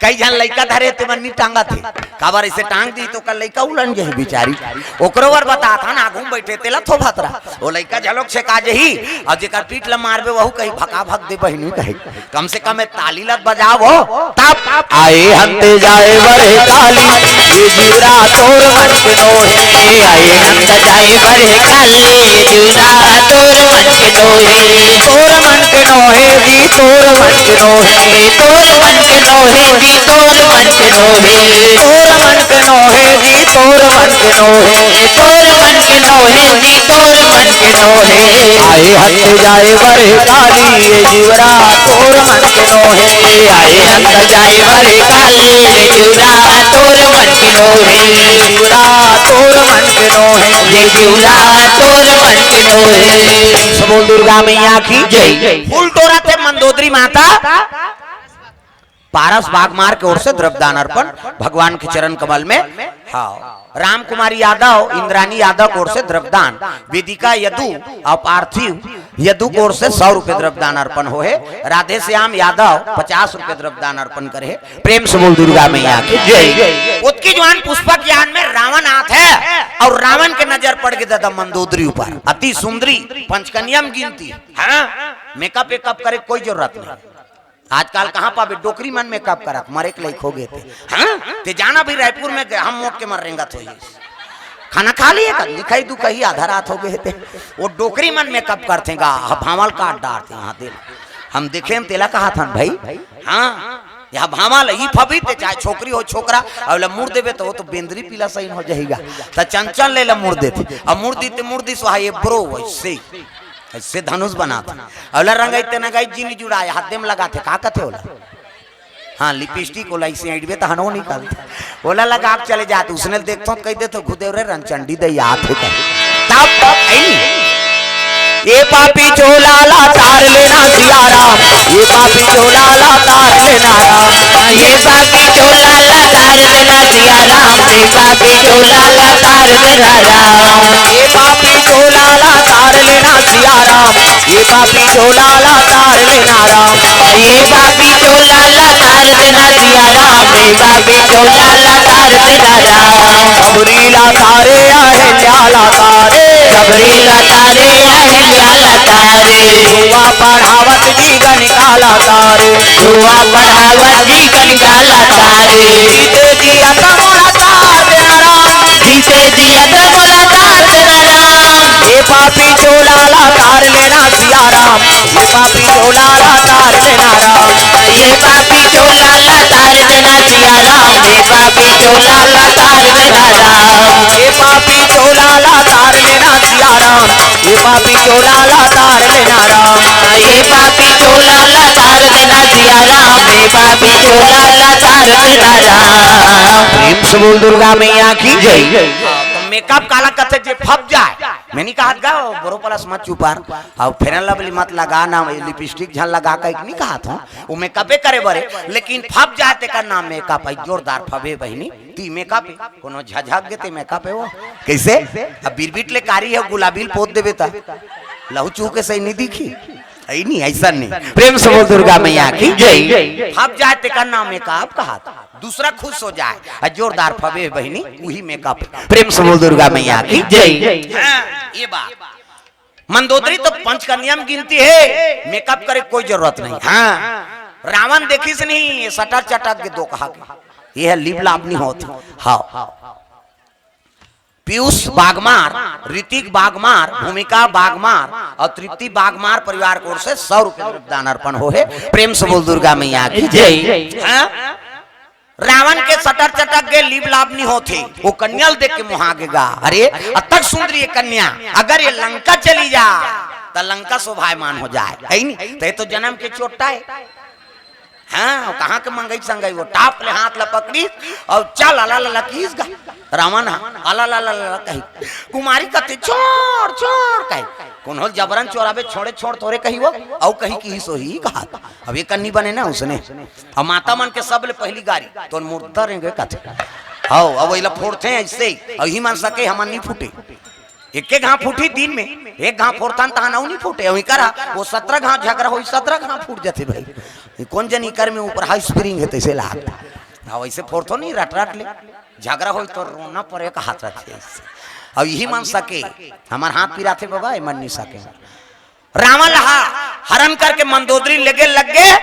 कई झन लइका धरे ते मन नी टांगत हे, काबर अइसे टांग दी तो कल लइका उलन जाही बिचारी। ओकरो बर बतात हन, आगू में बइठे तेला थोपत रह, ओ लइका झलोक छेका जाही। अउ जेकर पीठ ल मारबे वहू कही भका भक दे बहिनी कही, कम से कम ए ताली ल बजाव हो तब। आए हंते जाए बरह काली, ये जिवरा तोर मन के नोहे। आए हंत जाए बरह काली, ये जिवरा तोर मन के नोहे। तोर मन के नोहे जी, तोर मन के नोहे। तोर मन के नोहे जी, तोर मन के नोहे। तोर मन के नोहे जी, तोर मन के नोहे। तोर मन के नोहे जी, तोर मन के नोहे। आए हंत जाए बरह काली, ये जिवरा तोर मन के नोहे। आए हंत जाए बरह काली, ये जिवरा तोर मन के नोहे। जिवरा तोर मन के नोहे। ये जिवरा तोर मन के नोहे। सब बोल दुर्गा मैया की जय। फूल टोरत हे मंदोदरी माता। पारस बागमार के ओर से द्रव्यदान अर्पण भगवान के चरण कमल में। हाँ, राम कुमारी यादव, इंद्रानी यादव के ओर से द्रव्यदान, वेदिका यदु अउ पार्थिव यदु के ओर से सौ रुपए द्रव्यदान अर्पण होहे। राधेश्याम यादव पचास रुपए द्रव्यदान अर्पण करे हे। प्रेम से बोल दुर्गा मैया की जय। ओतकी जुवार पुष्पक यान में रावण आत हे अउ रावण के नजर पड़ गे दादा मंदोदरी ऊपर। अति सुंदरी पंचकन्या में गिनती। हाँ, मेकअप वेकअप करे कोई जरूरत नहीं। आजकल कहाँ पाबे डोकरी मन मेकअप करत, मरे के लायक हो गे ते। हाँ, ते जाना भी रायपुर में गे-, हम मोट के मर रेंगत होही। खाना खा लिए का? लिखाई दुखाई आधा रात हो गे ते। ओ डोकरी मन मेकअप करथे गा, ह भांवल काट डारथे। हाँ, दे हम देखे, हम तेला कहाथन भाई। हाँ, यह भांवल ई फबी ते चाहे छोकरी हो छोकरा, अउ ला मुड़ देबे तो वो तो बेंदरी पीला सही हो जाही गा। त चंचल ले ला मुड़ देथे, अउ मुड़ दी ते मुड़ दी सुहा ये ब्रो वैसे। अइसे धनुष बनात। अउ ला रंगई ते नंगई जिन जुड़ाए, हाथ दे में लगाथे, का कथे ओला? हाँ, लिपस्टिक ओला अइसे अइंटबे त हनो निकलथे। ओला लगा के चले जात, उसने देखथों त कहि देथों, "घुदेव रे रनचंडी दई आत हे कहे।" तब, तब, ऐ नी। ये पापी चोला ला तार लेना सिया राम, ये पापी चोला ला तार लेना राम। ये पापी चोला ला तार लेना सिया राम, ये पापी चोला ला तार लेना राम। ये पापी चोला ला तार लेना सिया राम, ये पापी चोला ला तार लेना राम। ये पापी चोला ला तार लेना सिया राम, ये पापी चोला ला तार लेना राम। सबरी ला तारे अहिल्या ला तारे, सबरी ला तारे अहिल्या ला तारे। जुआ पढ़ावत जी गणिका ला तारे, जुआ पढ़ावत जी गणिका ला तारे। जीते जी अतमोला तार देना राम, जीते जी अतमोला तार देना राम। ये पापी चोला ला तार लेना सिया राम, ये पापी चोला ला तार लेना राम। ये पापी चोला ला तार लेना सिया राम, ये पापी चोला ला तार लेना राम। ये पापी चोला ला तार लेना सिया राम, ये पापी चोला ला तार लेना राम। ये पापी चोला ला तार लेना सिया राम, ये पापी चोला ला तार लेना राम। प्रेम से बोल दुर्गा मैया की जय। हाँ, त मेकअप काला कथे जे फब जाए। मैं नहीं कहत गा, बोरो प्लस मत चुपार, अउ फेरन लवली मत लगा ना, लिपस्टिक झन लगा कहिके नहीं कहत हंव, वो मेकअपे करे बरे, लेकिन फब जाय तेकर नाम मेकअप हे, जोरदार फबे बहिनी, ती मेकअप हे, कोनो झझक गे ते मेकअप हे वो, कइसे? अब बिरबिट ले कारी हे, गुलाबी ल पोत देबे त, लहू चूहू के सही नहीं दिखही, हे नहीं, अइसन नहीं। प्रेम से बोल दुर्गा मैया की जय। फब जाय तेकर नाम मेकअप कहत, दूसरा खुश हो जाय, अउ जोरदार फबे बहिनी, उही मेकअप। प्रेम से बोल दुर्गा मैया की जय। हाँ, ये बात। मंदोदरी तो पंचकन्या में गिनती हे, मेकअप करे कोई जरूरत नहीं। हाँ, रावण देखिस नहीं, ये सटर चटक के दो कहा के, ये हे लिप लाप नहीं होत। हाँ, पीयूष बागमार, ऋतिक बागमार, भूमिका बागमार अउ तृप्ति बागमार परिवार की ओर से सौ रुपये दान अर्पण होहे। प्रेम से बोल दुर्गा मैया की जय। हाँ? रावण के सटर चटक गे, लिप लाप नहीं होत हे, वो कन्या ल देख के मोहा गे गा, अरे अतक सुंदरी ये कन्या, अगर ये लंका चली जा त लंका शोभायमान हो जाय, हे नहीं? त ये तो जनम के चोट्टा हे। हाँ, वो कहाँ के मंगई संगई, वो टाप ले हाथ ला पकड़ी अउ चल अला ला ला किहिस गा। रावण हा, अला ला ला ला कही, कुमारी कथे छोड़ छोड़ कही, कोनो ल जबरन चोराबे, छोड़े छोड़ तोरे कही वो, अउ कही किहिस होही कहा। अब ये कन्नी बने ना उसने, अब माता मन के सब ले पहली गारी, तोर मुर्दा रेंगे कथे। हव, अब वही ला फोड़थे अइसे, अब इही मन सके हमन नहीं फूटे। एके घांव फूटी दिन में, एक घांव फोड़थन तहां अउ नहीं फूटे, अउ इकर हा, वो सतरा घांव झगरा होही, सतरा घांव फूट जाथे भाई। ये कोन जनी कर में ऊपर हाई स्प्रिंग हे तइसे लागथे। अब अइसे फोड़थो नहीं रट रट ले, झगरा होही त रोना परे कहात रथे अइसे। अब इही मन सके, हमर हाथ पिराथे बाबा, ये मन नहीं सके। रावण ला हरण करके मंदोदरी लेगे लगे,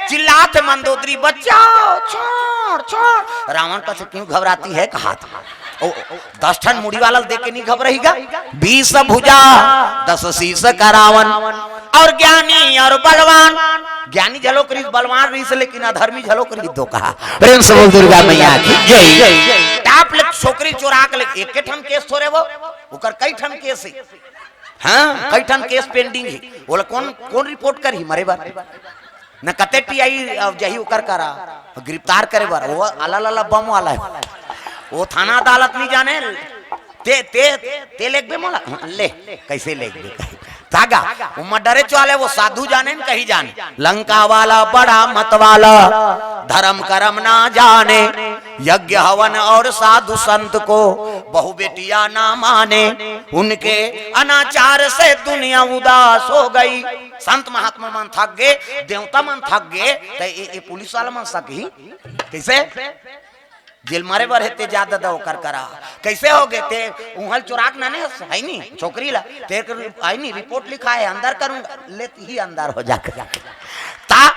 चिल्लाथे मंदोदरी, "बचाओ, छोड़, छोड़।" रावण कथे, "क्यों घबराती है?" कहाथे। ओ, ओ, दस ठन मुड़ी वाला ल देख के नहीं घबराही गा। बीस भुजा, दस शीश का रावण, अउ ज्ञानी अउ बलवान। ज्ञानी घलो करिस, बलवान रहिस, लेकिन अधर्मी घलो करिस दो कहा। प्रेम से बोल दुर्गा मैया की जय। टाप ले छोकरी चोरा के ले, एके ठन केस थोरे वो, ओकर कई ठन केस हे। हाँ, कई ठन केस पेंडिंग हे। ओला कोन, कोन रिपोर्ट करही मरे बर? न कते टीआई अब जाही ओकर करा, गिरफ्तार करे बर। वो अला ला ला बम वाला हे। वो थाना अदालत नहीं जाने। ते, ते, ते लेगबे मोला? हाँ, ले, कइसे लेगबे? तागा, वो मर्डरे चो वाले, वो साधु जाने न कही जाने। लंका वाला बड़ा मत वाला, धर्म करम ना जाने। यज्ञ हवन अउ साधु संत को, बहु बेटियां ना माने। उनके अनाचार से दुनिया उदास हो गई। संत महात्मा मन थक गे, देवता मन थक गे, त ए, ए पुलिस वाला मन सकही कइसे? जेल मरे बर हे ते जा ददा ओकर करा। कइसे होगे ते? उहल चोराक नाने हस, हे नी? छोकरी ला, तेरे को, हे नी? रिपोर्ट लिखाय हे, अंदर करूंगा, ले तिही अंदर हो जाके। ता,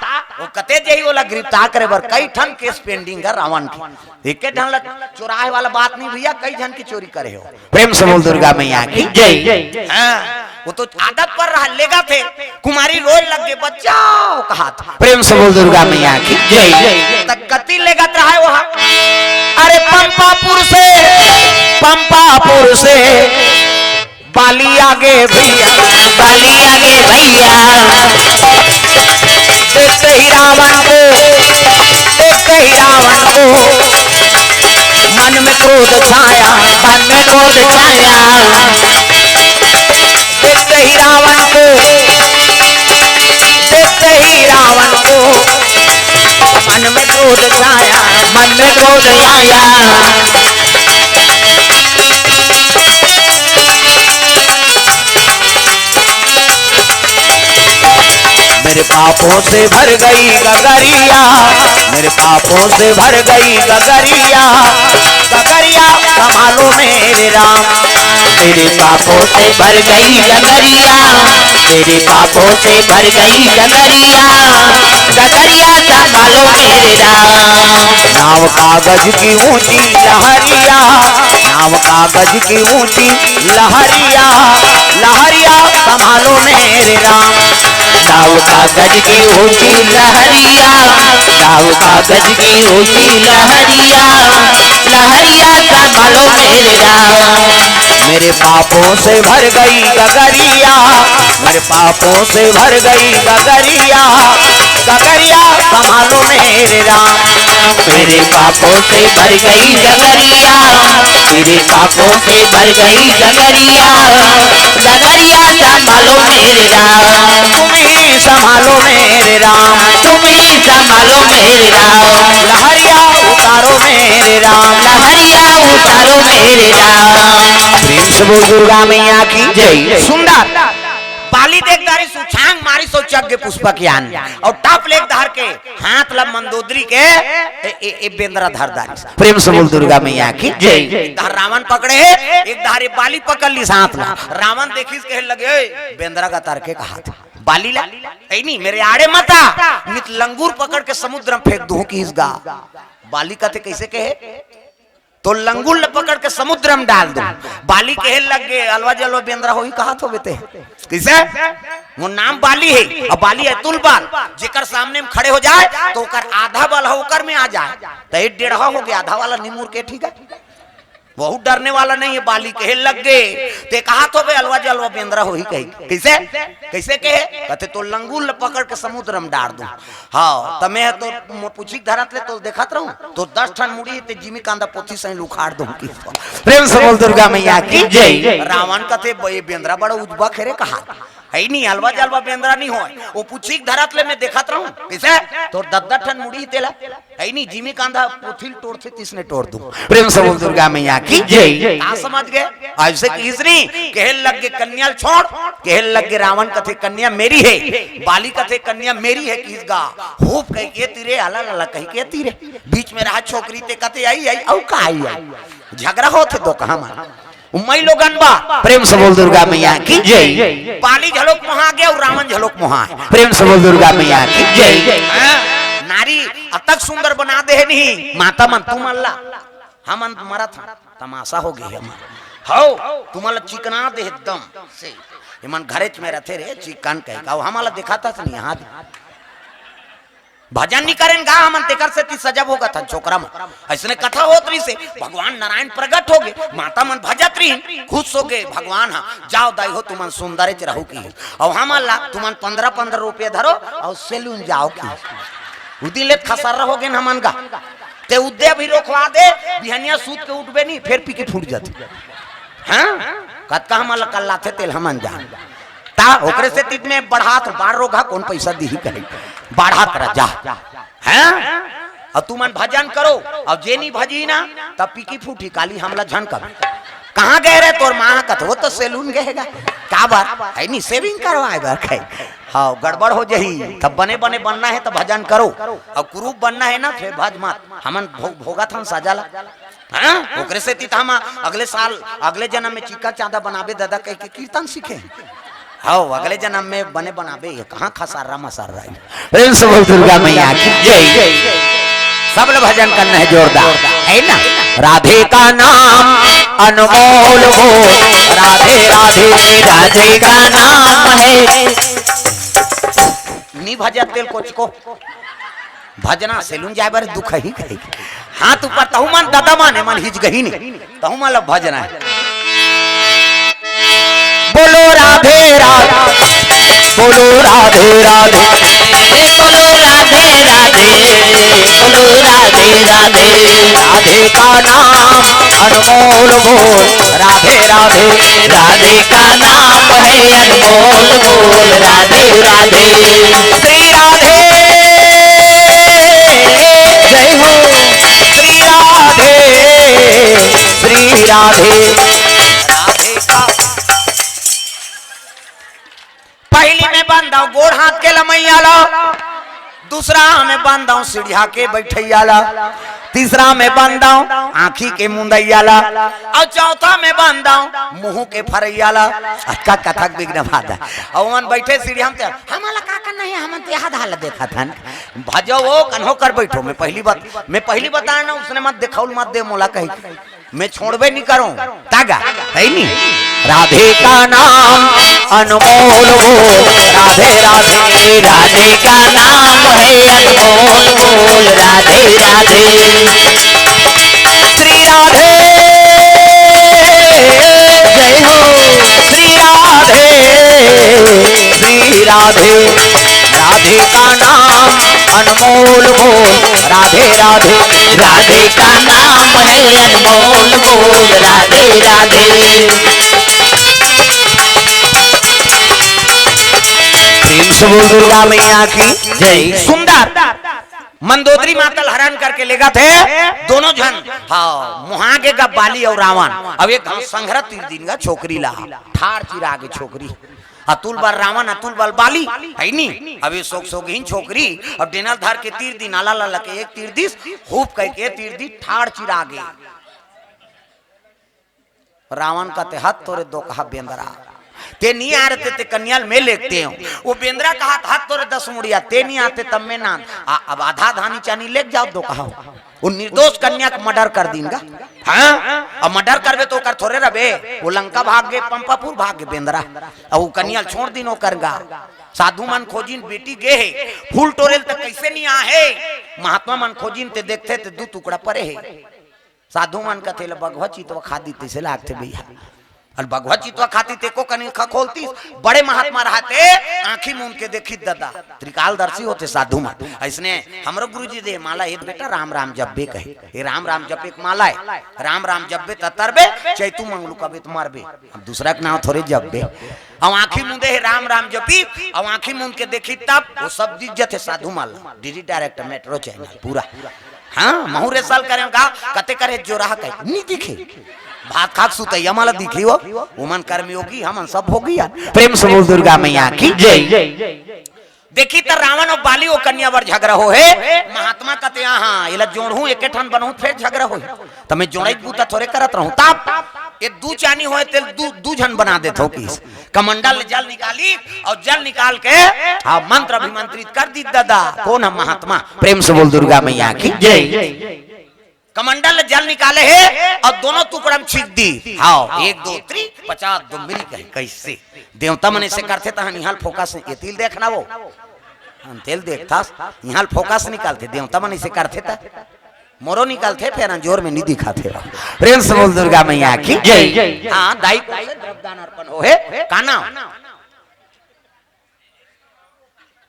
वो कते जाही ओला गिरफ्तार करे बर, कई ठन केस पेंडिंग हे रावण के। एके ठन ला चोराय वाला बात नहीं भैया, कई झन के चोरी करे हो। प्रेम से बोल दुर्गा मैया की जय। हाँ, वो तो आदत पर रहा, लेगथे। कुमारी रोय लगे, "बचाओ" कहाथे। प्रेम से बोल दुर्गा मैया की जय। त कति लेगत रहा हे वो? अरे पंपापुर से, पंपापुर से बाली आगे भैया, बाली आगे भैया। देखते ही रावण को, देखते ही रावण को मन में क्रोध छाया, मन में क्रोध छाया। देखते ही रावण को, देखते ही रावण को मन में क्रोध छाया, मन में क्रोध छाया। मेरे पापों से भर गई गगरिया, मेरे पापों से भर गई गगरिया। गगरिया संभालो मेरे राम। मेरे पापों से भर गई गगरिया, मेरे पापों से भर गई गगरिया। गगरिया संभालो मेरे राम। नाव कागज की ऊंची लहरिया, नाव कागज की ऊंची लहरिया, लहरिया संभालो मेरे राम। नाव कागज की ऊंची लहरिया, नाव कागज की ऊंची लहरिया, लहरिया संभालो मेरे राम। मेरे पापों से भर गई गगरिया, मेरे पापों से भर गई गगरिया। डगरिया संभालो मेरे राम। मेरे पापों से भर गई डगरिया, मेरे पापों से भर गई डगरिया, डगरिया संभालो मेरे राम। तुम ही संभालो मेरे राम, तुम ही संभालो मेरे राम। लहरिया उतारो मेरे राम, लहरिया उतारो मेरे राम। प्रेम से बोल दुर्गा मैया की जय। सुंदर बाली देख डारिस, उछांग मारिस अउ चघ गे पुष्पक यान, अउ टप ले एक डहर के हाथ ला मंदोदरी के ए, ए, ए बेंदरा धर डारिस। प्रेम से बोल दुर्गा मैया की जय। एक डहर रावण पकड़े हे, एक डहर ये बाली पकड़ लिस हाथ ला। रावण देखिस, कहे लगे, "ओए, बेंदरा गा तार के कहा था बाली ला, ए नहीं, मेरे आड़े मत आ, नित लंगूर पकड़ के समुद्र में फेंक दूं," किहिस गा। बाली कथे, "कैसे कहे?" तो लंगूर ल पकड़ के समुद्र में डाल दूं। बाली कहे लग गे, "अलवा जलवा बेंदरा होही कहात होबे ते।" कैसे? वो नाम बाली हे, अउ बाली अतुल बल, जेकर सामने में खड़े हो जाए तो ओकर आधा बल ह ओकर में आ जाए, तो ये डेढ़ा हो गया, आधा वाला निमुर के, ठीक है, बहुत डरने वाला नहीं है। बाली कहे लग गे, "ते कहात होबे अलवा जलवा बेंदरा होही कही।" कैसे? कैसे कहे? कथे, "तो लंगूर ल पकड़ के समुद्र में डाल दूं।" हाँ, त मैं तो मोर पूछी के धरत ले तो देखत रहूं, तो दस ठन मुड़ी ते जिमी कांदा पोथी सही उखाड़ दूं कि। प्रेम से बोल दुर्गा मैया की जय। रावण कथे, "बे बेंदरा बड़ा उजबा खेरे कहा, है नहीं, अलवा जलवा बेंदरा नहीं होय, वो पूछी के धरत ले मैं देखत रहूं, कैसे तोर दस दस ठन मुड़ी तेला, है नहीं, जिमी कांदा पोथी ल टोरथे तिसने टोर दूं।" प्रेम से बोल दुर्गा मैया की जय। का समझ गए? ऐसे किहिस नी, कहे लग गे, "कन्या ल छोड़।" कहे लग गे रावण, कथे, "कन्या मेरी है।" बाली कथे, "कन्या मेरी है।" किहिस गा, "होप कह के तीरे, आला लाला कह के तीरे।" बीच में रहा छोकरी ते कथे, "आई, आई, अउ का आई, आई?" झगड़ा होत हे दो कहा मा। उम्मई लोगन बा। प्रेम से बोल दुर्गा मैया की जय। बाली झलोक मोहा गे अउ रावण झलोक मोहा हे। प्रेम से बोल दुर्गा मैया की जय। हाँ, नारी अतक सुंदर बना दे हे नहीं, माता मन तुमन ला। हमन मरत हन, तमाशा हो गे हे हमन। हौ, तुमन ला चिकना दे हे एकदम से। एमन घरेच में रथे रे, चिकन कहे का, हमन ला देखाथस नहीं, यहाँ दे। भजन नहीं करेन गा हमन, तेकर सेती सजब होगत हन छोकरा मन। अइसने कथा होत रहिसे, भगवान नारायण प्रगट हो गे, माता मन भजत रहिन, खुश हो गे भगवान ह, "जाओ दाई हो, तुमन सुंदरेच रहू" किहिस। अउ हमन ला, "तुमन पंद्रह पंद्रह रुपया धरो अउ सैलून जाओ" किहिस। उ दिन ले खसर्रा हो गेन हमन गा। ते उद्या भी रोकवा दे, बिहनिया सूत के उठबे नहीं, फेर पी के फूट जाथे। हाँ? कतका हमन ला कल्लाथे तेल हमन जान। ता ओकरे सेती त में बढ़ात बार रोगहा कोन पैसा दिही कहे। बढ़ात रह जा। हैं? अउ तुमन भजन करो, अउ जे नी भजी ना, तब पीकी फूटी काली हमला झन कर। कहाँ गए रे तोर माँ? कथो तो सैलून गए गा। का बार? है नी सेविंग करवाए बर कहे। हाँ, गड़बड़ हो जही। तब बने बने बनना है तब भजन करो, अउ कुरूप बनना है ना, फिर भज मत। हमन भो-, भोगत हन सजा ला। हाँ? ओकरे सेती त हम अगले साल, अगले जन्म में चिक्का चांदा बनाबे दादा कह के कीर्तन सीखे। हौ, अगले जन्म में बने बनाबे, ये कहाँ खसारा मसारा है? प्रेम से बोल दुर्गा मैया की जय। सब लोग भजन करना है जोरदार, है ना? राधे का नाम अनमोल हो, राधे राधे राधे का नाम है। नी भजत तेल कोच को। भजना सेलून जाए बर दुख ही कहे। हाथ ऊपर तहु मन ददा मन, मन हिच गही नहीं। तहु मन ला भजना है। बोलो राधे राधे, बोलो राधे राधे, बोलो राधे राधे, बोलो राधे राधे। राधे का नाम अनमोल बोल, राधे राधे। राधे का नाम है अनमोल बोल, राधे राधे। श्री राधे जय हो, श्री राधे, श्री राधे। राधे का पहली में बंद हूँ गोड़ हाथ के लमैया ला, दूसरा में बंद हूँ सीढ़िया के बैठैया ला, तीसरा में बंद हूँ आँखी के मुंदैया ला, अउ चौथा में बंद हूँ मुँह के फरैया ला। अतका कथक विघ्न बाधा। अउ मन बैठे सीढ़िया में ते, "हमला का करना है, हमन तो यहाँ धाल देखत हन।" भजो वो कन्हो कर बैठो, मैं पहली बात, मैं पहली बताया ना, उसने मत देखाउल मत दे मोला कही। मैं छोड़बे नहीं करूं। तागा, है नहीं? राधे का नाम अनमोल बोल, राधे राधे। राधे का नाम है अनमोल बोल, राधे राधे। श्री राधे जय हो, श्री राधे, श्री राधे। राधे का नाम अनमोल मोल, राधे राधे। राधे का नाम है अनमोल मोल, राधे राधे। प्रेम से बोल दुर्गा मैया की जय। सुंदर मंदोदरी माता ल हरण करके लेगत हे दोनों झन। हाँ, मुहा गे गा बाली अउ रावण। अब एक घांव संघरा तीर दीन गा छोकरी ला, ठाड़ चिरा गे छोकरी। अतुल बल रावण, अतुल बल बाली, है नी? अब ये सोग सोगहीन छोकरी, अब डेना ल धर के तीर दीन, आला ला लके एक तीर दीस, हुप कहिके तीर दीस, ठाड़ चिरा गे। रावण कथे, "हत तोरे दोकहा बेंदरा, ते नी आय रते, ते कन्या ल में लेगतेंव।" वो बेंदरा कहत, "हत तोरे दस मुड़िया, ते नी आते तब में नांद।" आ, अब आधा धानी चानी लेग जाव दोकहा। वो निर्दोष कन्या के मर्डर कर दीन गा। हाँ, अब मर्डर करबे त ओकर थोरे रबे, वो लंका भाग गे, पंपापुर भाग गे बेंदरा। अब वो कन्या ल छोड़ दीन ओकर गा। साधु मन खोजिन बेटी गे हे, फूल टोरे ल त कइसे नी आहे। महात्मा मन खोजिन ते देखथे ते दू टुकड़ा परे हे। साधु मन कथे, "ले बघवा चितवा खा दी, तइसे लागथे भैया।" अउ बघवा चितवा खाती ते को कनी खखोलतीस, बड़े महात्मा रहते, आंखी मूंद के देखी ददा, त्रिकालदर्शी होते साधु मन। अइसने हमरो गुरुजी दे माला, "हे बेटा राम राम जपबे," कहे, "हे राम राम जपे के माला हे, राम राम जपबे त तरबे, चैतू मंगलू कबे त मरबे।" अब दूसरा के नाम थोरे जपबे। अब आंखी मूंदे हे राम राम जपी, अब आंखी मूंद के देखी तब वो सब दिख जथे साधु मन ला। डीडी डायरेक्ट मेट्रो चैनल पूरा। हाँ, महूँ रे साल करेंव गा, कते करे जो रहा कहे, नी दिखे। भात खाक सुतैया माला दिखी वो, उमन कर्मयोगी, हमन सब भोगी यार। प्रेम से बोल दुर्गा मैया की जय। देखी त रावण अउ बाली ओ कन्या बर झगरा हो हे, महात्मा कथे, "हाँ, एला जोड़हूँ, एके ठन बनहूँ, फेर झगरा होही।" त मैं जोड़ई के बूता थोरे करत रहूँ। तब ये दू चानी होय, तेल दू, दू झन बना देत हो किस। कमंडल ले जल निकाली अउ जल निकाल के, हाँ, मंत्र अभिमंत्रित कर दी दादा। कौन है महात्मा? प्रेम से बोल दुर्गा मैया की जय। कमंडल ले जल निकाले हे अउ दोनों टुकड़ा में छींक दी। हाँ, एक, दो, तीन, पचास, दो मिल गए। कइसे? देवता मन अइसे करथे त निहाल फोकस नहीं। ये तिल देखना वो। हम तेल देखथस, निहाल फोकस निकालथे। देवता मन अइसे करथे त मोरो निकालथे, फेर अंजोर में नी दिखाथे। प्रेम से बोल दुर्गा मैया की जय। हाँ, दाई को से द्रव्यदान अर्पण हो हे। का नाम?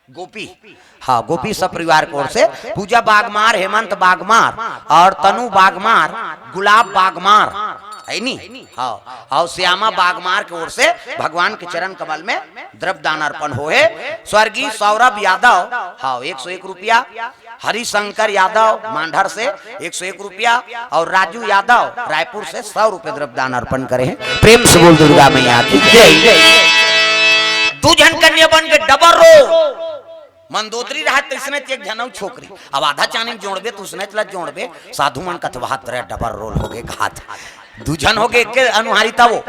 गोपी। हाँ, गोपी सब परिवार की ओर से पूजा बागमार, हेमंत बागमार अउ तनु बागमार, गुलाब बागमार, है नी? हाँ, अउ श्यामा बागमार की ओर से भगवान के चरण कमल में द्रव्यदान अर्पण हो हे। स्वर्गीय सौरभ यादव, हाँ, एक सौ एक रुपया, हरिशंकर यादव मांढर से एक सौ एक रुपया अउ राजू यादव रायपुर से सौ रुपया द्रव्यदान अर्पण करे हे। प्रेम से बोल दुर्गा मैया की जय। दू झन कन्या बन के डबल रोल। मंदोदरी रहत तइसने एक झन अउ छोकरी। अब आधा चानी जोड़बे त उसने चला जोड़बे। साधु मन कथवात रहे डबल रोल हो गे कहत। दू झन हो गे एक अनुहारी तब वो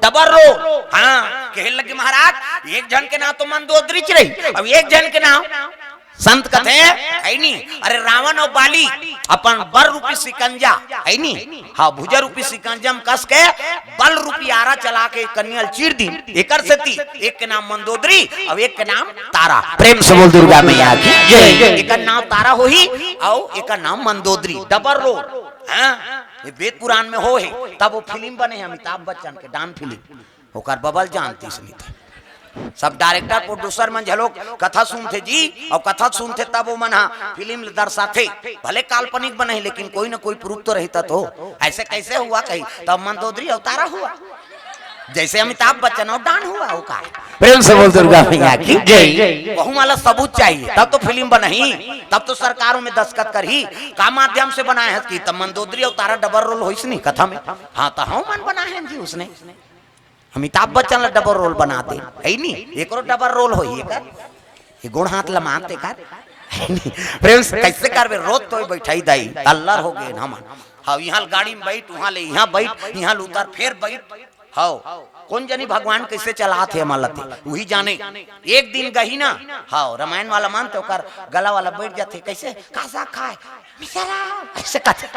डबल रोल। हाँ, कहे लगे महाराज, एक झन के नाम तो मंदोदरी च रही, अब एक झन के नाम संत कथे, है नी? अरे रावण अउ बाली अपन बर रूपी शिकंजा, है नी? हाँ, भुजा रूपी शिकंजा में कस के बल रूपी आरा चला के कन्या ल चीर दीन। एकर सेती एक के नाम मंदोदरी अउ एक के नाम तारा। प्रेम से बोल दुर्गा मैया की जय। एकर नाम तारा होही अउ एकर नाम मंदोदरी। Double role. हाँ, ये वेद पुराण में हो हे। तब वो फिल्म बने हे अमिताभ बच्चन के, डॉन फिल्म। ओकर बबल जानतीस नहीं थे। सब डायरेक्टर प्रोड्यूसर मन झलोक कथा सुनथे जी, अउ कथा सुनथे तब वो मन हा फिल्म ल दर्शाथे। भले काल्पनिक बने हे, लेकिन कोई ना कोई प्रूफ तो रहता तो। ऐसे कैसे हुआ कही, तब मंदोदरी अउ तारा हुआ, जैसे अमिताभ बच्चन अउ डॉन हुआ हो का। प्रेम से बोल दुर्गा मैया की जय। वहू वाला सबूत चाहिए, तब तो फिल्म बनही, तब तो सरकारों में दस्तखत करही। का माध्यम से बनाए हे कि तब मंदोदरी अउ तारा डबल रोल होइस नहीं कथा में। हाँ, तो हम मन बनाए हे जी उसने। अमिताभ बच्चन ला डबल रोल बना दे, है नी? एकरो डबल रोल होही एकर। ये गोड़ हाथ ला मारते कर। प्रेम से कैसे करबे? रोज तो बैठाई दाई, अल्लर हो गए हमन। हाँ, यहाँ गाड़ी में बैठ, वहाँ ले यहाँ बैठ, यहाँ ले उतर, फेर बैठ। हाँ, कौन जानी भगवान कैसे चलात हे हमन ला ते, वही जाने। एक दिन गही ना, हाँ, रामायण वाला मन तो ओकर गला वाला बैठ जाथे, कैसे? "का साग खाए?" "मिसरा।" ऐसे कहथे।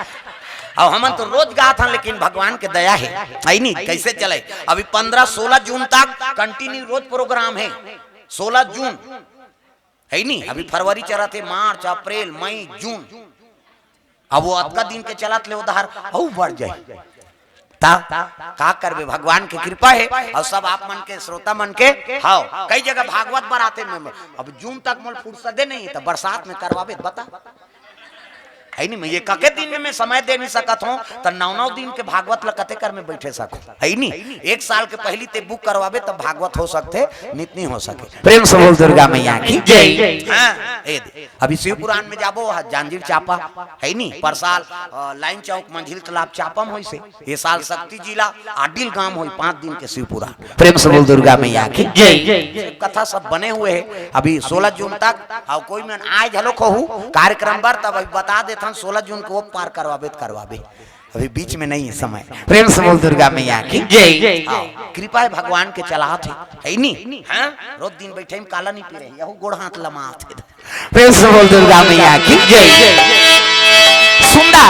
अब हमन तो रोज गात हन, लेकिन भगवान के दया हे, है नी? कैसे चले? अभी पन्द्रह सोलह जून तक कंटिन्यू रोज प्रोग्राम हे। सोलह जून, है नी? अभी फरवरी चलत हे, मार्च, अप्रैल, मई, जून। अब वो अतका दिन के चलत ले उधार अउ बढ़ जाए। ता का करबे, भगवान के कृपा हे। अउ सब आप मन के, श्रोता मन के, हव, कई जगह भागवत बराते में, अब जून तक मोल फुर्सते नहीं, त बरसात में करवाबे, बता। है नी, मैं ये कके दिन में मैं समय दे नहीं सकत हूँ, त नौ नौ दिन के भागवत ल कते कर में बैठे सकूँ, है नी? एक साल के पहली ते बुक करवाबे, तब भागवत हो सकथे, नित नहीं हो सके। प्रेम से बोल दुर्गा मैया की जय। हाँ, ए दे। अभी शिव पुराण में जाबो, हा, जांजिर चापा, है नी? परसाल, अ, लाइन चौक, मंझिल तालाब चापा में होइसे। ये साल सक्ती जिला आडिल गांव होई पांच दिन के शिव पुराण। प्रेम से बोल दुर्गा मैया की जय। कथा सब बने हुए हे। अभी सोलह जून तक, अउ कोई मन आय घलो कहू कार्यक्रम बर, तब अभी बता देथन, सोलह जून को पार करवाबे त करवाबे, अभी बीच में नहीं हे समय। प्रेम से बोल दुर्गा मैया की जय। हाँ, कृपा हे भगवान के चलात हे, है नी? हाँ? रोज दिन बैठे में काला नहीं पी रही, यहू गोड़ हाथ लमात हे। प्रेम से बोल दुर्गा मैया की जय। सुंदर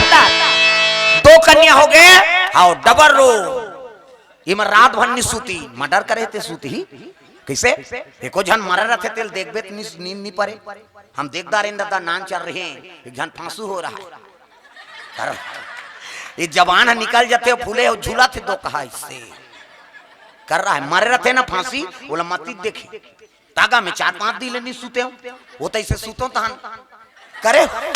दो कन्या हो गए, अउ डबल रो। ये में रात भर नी सूती, मर्डर करे ते सूती ही। कैसे? एको झन मरे रथे तेल देखबे त नी, नींद नी परे। हम देखदा रेन दादा, नान चल रहे हैं, एक झन फांसू हो रहा है। कर, ये जबान ह निकल जाते हो, फूले हो, झूला थे दो कहा इससे। कर रहा है, मरे रथे ना फांसी, बोला मती देखी। तागा में चार पांच दिन ले नी सूते हो, वो तो ऐसे सूतो तहन करे हो।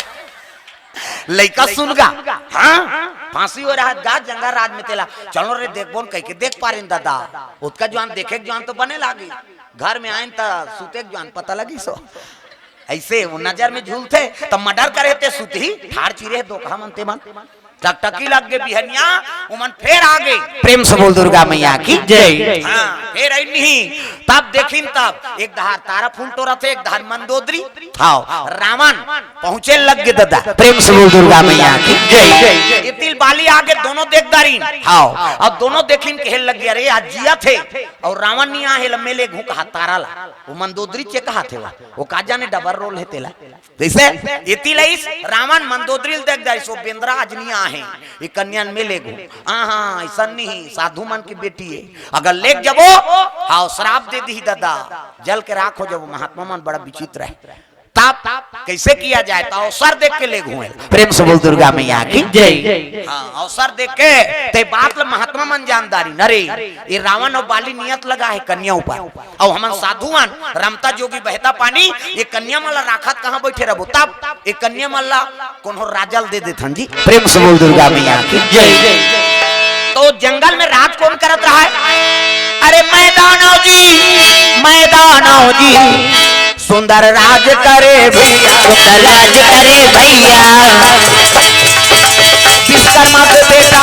लइका सुन गा, हाँ, फांसी हो रहा गा, जंगल राज में तेला, चलो रे देखबो न, कह के देख पा रहे न दादा, ओतका जवान देखे के जवान तो बने लागी, घर में आइन त सूते के जवान पता लगी सो। ऐसे वो नजर में झूलथे, त मर्डर करे ते सुतही, ठाड़ चिरे दोकहा मन ते मन। टकटकी लग गे बिहनिया, उमन फेर आ गे। प्रेम से बोल दुर्गा मैया की जय। हाँ, फेर आई नहीं, तब देखिन तब एक धार तारा फूल टोरथे, एक धार मंदोदरी। हाँ, रावण पहुंचे लग गे दादा। प्रेम से बोल दुर्गा मैया की जय। ये तिल बाली आगे दोनों देख दारिन। हाँ, अब दोनों देखिन कहे लग गे, अरे आज जियत हे, अउ रावण नहीं आहे, लम्मे ले घू कहा तारा ला। वो मंदोदरी चे कहा थे वा, वो का जाने डबल रोल हे तेला। जैसे इति लइस रावण मंदोदरी ल देख जाइस, ओ बेंदरा आज नी आहे, ये कन्या ल में लेगो। आहा, ऐसा नहीं, साधु मन की बेटी है, अगर लेग जबो, हाँ, श्राप दे दी दादा, जल के राख हो जबो। महात्मा मन बड़ा विचित्र है। तब कैसे किया जाए? तो अवसर देख के लेगो। प्रेम से बोल दुर्गा मैया की जय। हाँ, अवसर देख के ते बात ल महात्मा मन जानदारी। अरे, ये रावण अउ बाली नियत लगा है कन्या ऊपर। अउ हमन साधु मन, रमता जोगी बहता पानी, ये कन्या मन ला राखत कहाँ बैठे रहबो? तब ये कन्या मन ला कोनो राजा ल दे देथन जी। प्रेम से बोल दुर्गा मैया की जय। तो जंगल में राज कौन करत रहा है? अरे मैं दानव जी, मैं दानव जी, सुंदर राज करे भैया, सुंदर राज करे भैया। विश्वकर्मा के बेटा,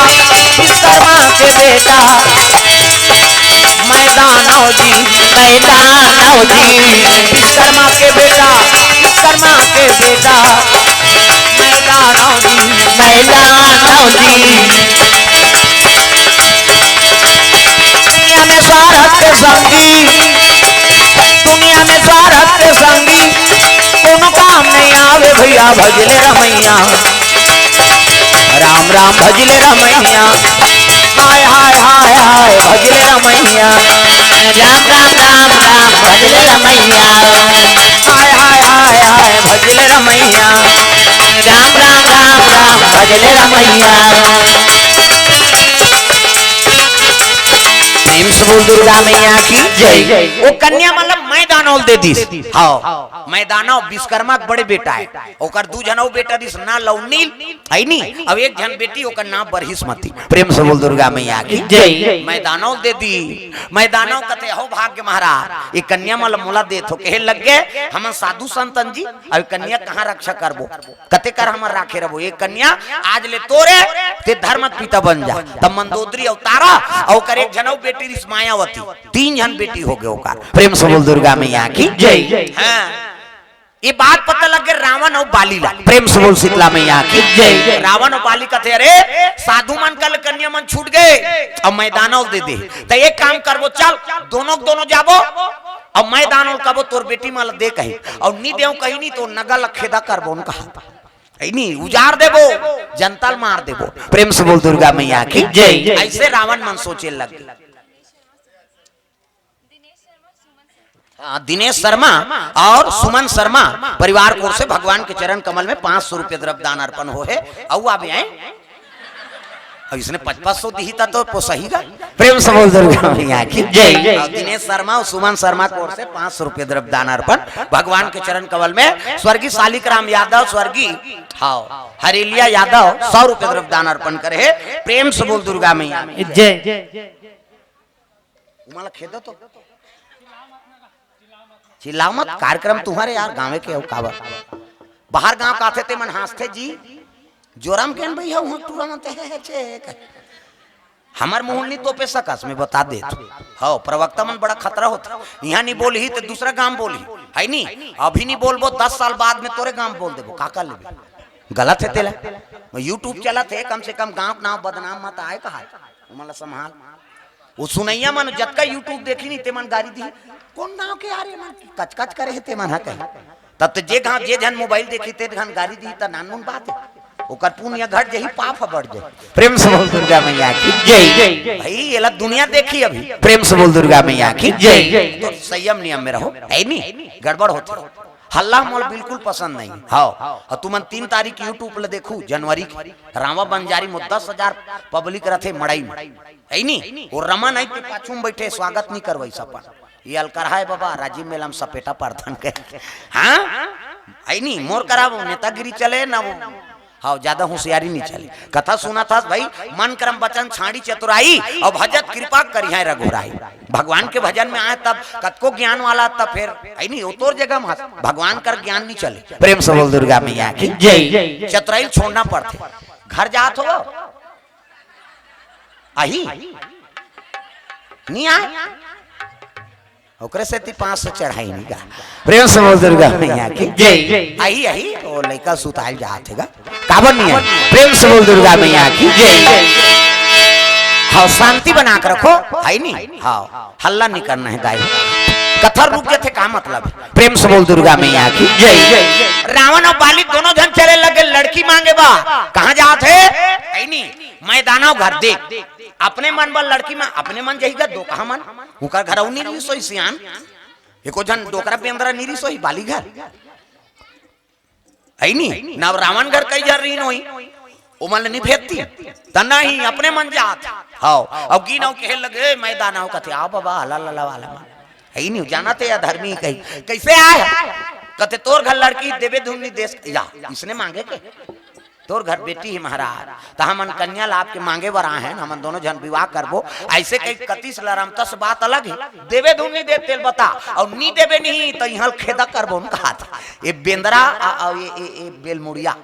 विश्वकर्मा के बेटा, मैं दानव जी, मैं दानव जी। विश्वकर्मा के बेटा, विश्वकर्मा के बेटा, मैं दानव जी, मैं दानव जी। दुनिया में स्वार्थ के संगी, दुनिया में स्वार्थ के संगी, कोनो काम नहीं आवे भैया, भजले रमैया। राम राम भजले रमैया। हाय हाय हाय हाय भजले रमैया। राम राम राम राम भजले रमैया। हाय हाय हाय हाय भजले रमैया। राम राम राम राम भजले रमैया। प्रेम से बोल दुर्गा मैया की जय। वो कन्या मतलब मैं दानव ल दे दिस। हाँ, मैं दानव विश्वकर्मा के बड़े बेटा है, ओकर दू झन अउ बेटा दिस, ना लौनील है नी, अब एक झन बेटी, ओकर नाम बरहिसमती। प्रेम से बोल दुर्गा मैया की जय। मैं दानव ल दे दी, मैं दानव कथे हो भाग्य महाराज, ये कन्या मन ल मोला देथो, कहे लग गे, हमन साधु संतन जी, अब कन्या कहाँ रक्षा करबो, कते कर हमन राखे रहबो, ये कन्या आज ले तोरे, ते धर्म के पिता बन जा। तब मंदोदरी अवतारा, अउ ओकर एक झन अउ बेटी रिस मायावती, तीन झन बेटी हो गे ओकर। प्रेम से बोल दुर्गा मैया की जय। हाँ। ये बात पता लग गे रावण अउ बाली ला। प्रेम से बोल शीतला मैया की जय। रावण अउ बाली कथे, अरे साधु मन कल कन्या मन छूट गे, अब मैं दानव ल दे दे, त एक काम करबो, चल दोनों के दोनों जाबो, अब मैं दानव ल कबो तोर बेटी मन ल दे कही, अउ नी देव कही नी तो नगा ल खेदा करबो, उनका हाथ है नी उजार देबो, जनता ल मार देबो। प्रेम से बोल दुर्गा मैया की जय। ऐसे रावण मन सोचे लग गे। हाँ, दिनेश शर्मा और सुमन शर्मा परिवार को ओर से भगवान के चरण कमल में पाँच सौ रुपये द्रव्य दान अर्पण हो है। अउ आबे आए। अब इसने पचपन सौ दिही था तो पोसही गा। प्रेम से बोल दुर्गा मैया की जय। और दिनेश शर्मा और सुमन शर्मा की ओर से पाँच सौ रुपये द्रव्य दान अर्पण भगवान के चरण कमल में। स्वर्गीय शालिक राम यादव, स्वर्गीय, हाँ, हरेलिया यादव सौ रुपये द्रव्य दान अर्पण करे हे। प्रेम से बोल दुर्गा मैया की जय। उमाला खेदो तो चिल्लाओ मत, कार्यक्रम तुम्हारे यार, गाँवे के हो काबर। बाहर गाँव का आथे ते मन हाँसथे जी, जोरम केन भैया, हुआ टूरा मन ते हे, हे, छे, हे, कहे। हमर मुँह नी तोपे सकस, मैं बता दे तू। हो, प्रवक्ता मन बड़ा खतरा होता। यहाँ नी बोलही तो दूसरा गाँव बोलही, है नी? अभी नी बोलबो, दस साल बाद में तोरे गाँव बोल देबो, का कर लेबे? गलत है तेला। YouTube चलत है, कम से कम गाँव के नाम बदनाम मत आए, कहा है। ओमन ला संभाल। वो सुनैया मन जतका YouTube देखी नी, ते मन गारी दी, "कौन गाँव के आ रे मन? कच-कच करे हे ते मन," हा कही। तब तो जे गाँव, जे झन मोबाइल देखी, ते झन गारी दी, त नानमुन बात है। ओकर पुण्य घट जही, पाप ह बढ़ जाही। प्रेम से बोल दुर्गा मैया की जय। भाई, एला दुनिया देखी अभी। प्रेम से बोल दुर्गा मैया की जय। तो संयम नियम में रहो, है नी? गड़बड़ होथे। हल्ला मोला बिल्कुल पसंद नहीं। हाँ, और तुमन तीन तारीख YouTube ला देखू, जनवरी के, रावा बंजारी में दस हजार पब्लिक रथे मड़ई में, है नी? वो रमन आई के पाछू में बैठे, स्वागत नहीं करवाई सपन। ये अलकरहा है बाबा, राजीव मेला में सपेटा परथन के। हाँ, है नी? मोर करा वो नेतागिरी चले ना वो। हाँ, ज्यादा होशियारी नहीं चले। कथा सुना था भाई, मन कर्म वचन छाड़ी चतुराई, और भजत कृपा करिहैं रघुराई। भगवान के भजन में आए तब कतको ज्ञान वाला, तब फिर है नी, वो तोर जगह में हंस। भगवान कर ज्ञान नहीं चले। प्रेम से बोल दुर्गा मैया की जय। चतुराई छोड़ना पड़थे। घर जात हो, आही? नहीं आए? ओकरे सेती पाँच सौ चढ़ाई नहीं गा। प्रेम से बोल दुर्गा मैया की जय। आही, आही, वो लइका सुताइल जात हे गा। काबर नहीं आए? प्रेम से बोल दुर्गा मैया की जय। हाँ, शांति बना के रखो, है नी? हाँ, हल्ला नहीं करना है दाई। कथा रुक जाथे, का मतलब? प्रेम से बोल दुर्गा मैया की जय। रावण और बाली दोनों झन चले लगे लड़की मांगे बा। कहाँ जात हे? है नी? मैदानव घर देख। अपने मन बर लड़की में अपने मन जही गा, दो कहा मन। उकर घर अउ नी रिसोई सियान। एको झन डोकरा बेंदरा नी रिसोई बाली घर। है नी? ना रावण घर कई झन रहिन होई। ओमन ल नी भेजती। त नहीं, अपने मन जात। हाव। अब गिन अउ कहे लगे, "ए, मैदानव," कथे, "आओ बाबा, हला लला वाला मन।" है नी, जाना थे या धर्मी कही। कैसे आए? कथे, "तोर घर लड़की देवे धुन नी देस।" या, इसने मांगे के? "तोर घर बेटी ही महाराज, त हमन कन्या ला आपके मांगे बर आए हैं, हमन दोनों झन विवाह करबो।" ऐसे कही कतिस लरमतस, बात अलग है। देवे धुन नी दे तेल बता, और नी देवे नहीं त इहाँ खेदा करबो न कहा था। ये बेंदरा आ, आ, ये, ये, ये बेलमुड़िया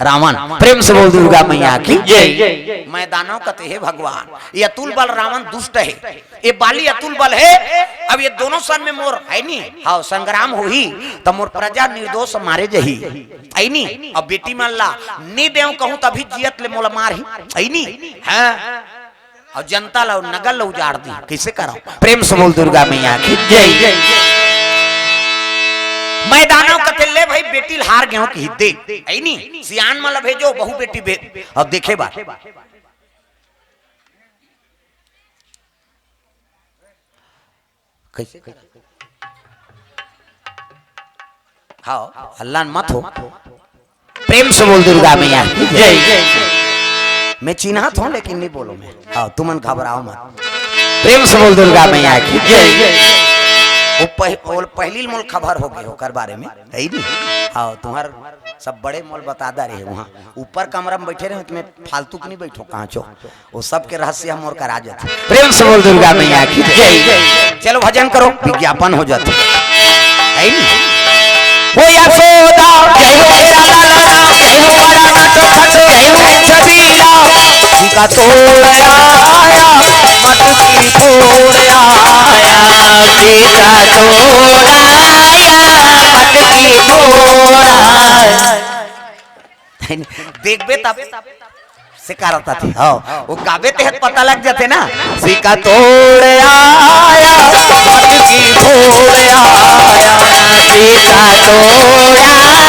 रावण। प्रेम से बोल दुर्गा मैया की जय। मैदानव कथे, "हे भगवान, ये अतुल बल रावण दुष्ट है, ये बाली अतुल बल है। अब ये दोनों सन में मोर है नी, हाव, संग्राम होही, त मोर प्रजा निर्दोष मारे जही।" है नी? अब बेटी मन ला नी देव कहूँ तभी जियत ले मोला मारही। है नी? हाँ। और जनता ला, नगर ला उजाड़ दी, कैसे कराओ? प्रेम से बोल दुर्गा मैया की जय। मैदानव कथे, "ले भाई, बेटी ल हार गेहूं की दे।" है नी? सियान मन ला भेजो, बहू बेटी भेज। अब देखे बात। कैसे? हाँ, हल्ला मत हो। प्रेम से बोल दुर्गा मैया की जय। मैं चिन्हत हूँ लेकिन नहीं बोलो मैं। हाँ, तुमन घबराओ मत। प्रेम से बोल दुर्गा मैया की जय। वो पह-, वो पहली मोल खबर हो गए ओकर बारे में, है नी? हाँ, तुम्हार सब बड़े मोल बता दा रहे वहाँ। ऊपर कमरा में बैठे रहे, तुम्हें फालतू के नहीं बैठो, कहाँ चो। वो सबके रहस्य हम और करा जाते। प्रेम से बोल दुर्गा मैया की जय। चलो भजन करो, विज्ञापन हो जाते। है नी? हो यशोदा, जय हो मेरा लाला, जय हो मेरा नटखट, जय हो छबीला। टीका तोड़ आया, मटकी फोड़ आया, टीका तोड़ आया, मटकी फोड़ आया। देखबे तब से करता थे। हाँ, वो गाबे ते पता लग जाते ना। सिक्का तोड़ आया, पटकी फोड़ आया, सिक्का तोड़ आया,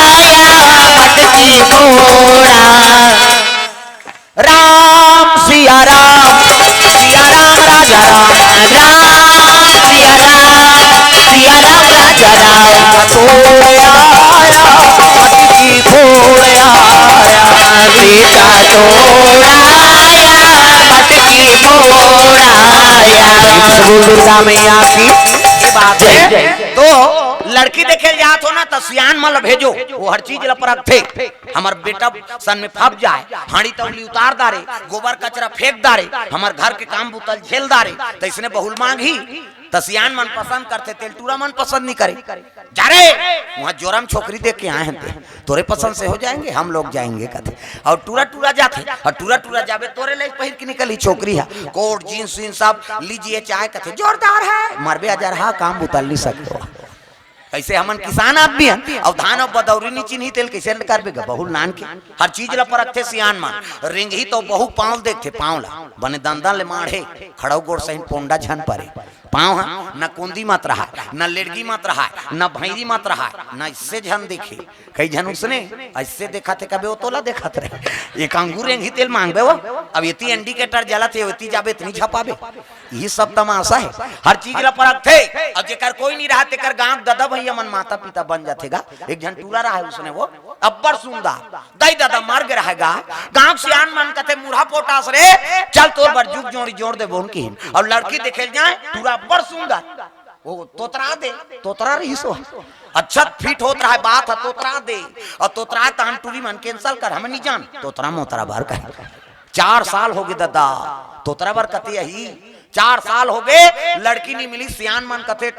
पटकी फोड़ आया। राम सिया राम, सिया राम राजा राम, राम सिया राम, सिया राम राजा राम। तोड़ आया, पटकी फोड़ आया, सीता तोड़ आया, बोल दुर्गा मैया की। ये बात है। तो लड़की देखे ल जात हो ना, तो सियान मन ल भेजो, वो हर चीज ल परखथे। हमर बेटा सन में फब जाए, हांडी तौली उतार डारे, गोबर कचरा फेंक डारे, हमर घर के काम बुता ल झेल डारे, त इसने बहू ल मांगही। त सियान मन पसंद करथे, तेल टूरा मन पसंद नहीं करे। जा रे, वहाँ जोरम छोकरी देख के आए हैं ते, तोरे पसंद से हो जाएंगे, हम लोग जाएंगे कथे। और टूरा टूरा जाथे, और टूरा टूरा जाबे तोरे ले पहिर के निकली छोकरी है, कोट जींस वींस सब लीजिए चाहे कथे, जोरदार है, मरबे अजर हा, काम बुता ल नहीं सके हो। कैसे हमन किसान आदमी हन, और धान और बदौरी नहीं चिन्ही तेल कैसे करबे ग, बहू ल लान के। हर चीज ल परखथे सियान मन। रेंगही तो बहू पाँव ल देखथे, पाँव ला बने दंदन ले माढ़े, खड़ौ गोड़ सहिन पोंडा झन परे। पाँव ह न कोंदी मत रहा, न लेड़गी मत रहा, न भैरी मत रहा, न इससे झन देखे। कई झन उसने ऐसे देखा थे, कबे वो तोला देखत रहे। एक अंगूर रेंगही तेल मांगबे वो, अब एती इंडिकेटर जलत हे, एती जाबे इतनी झपाबे। यही सब तमाशा है। हर चीज ला परखथे। और जेकर कोई नहीं रहा, तेकर गांव ददा भैया मन माता पिता बन जाथे गा। एक झन टूरा रहा है, उसने वो अब्बड़ सुंदर, दाई ददा मर गे रहा है गा। गांव सियान मन कथे, "मुरहा पोटास रे, चल तोर बर जुग जोड़ी जोड़ दे बोन की।" और लड़की देखे ल जाए, टूरा अब्बड़ सुंदर, वो तोतरा दे, तोतरा रही सो। अच्छा फिट होत रहा है, बात है तोतरा दे। और तोतरा तहन टूरी मन कैंसल कर, हम नहीं जान, तोतरा मोतरा बर कहे। चार साल हो गए ददा, तोतरा बर कते यही। चार साल हो गए, लड़की नहीं मिली। सियान मन कथे,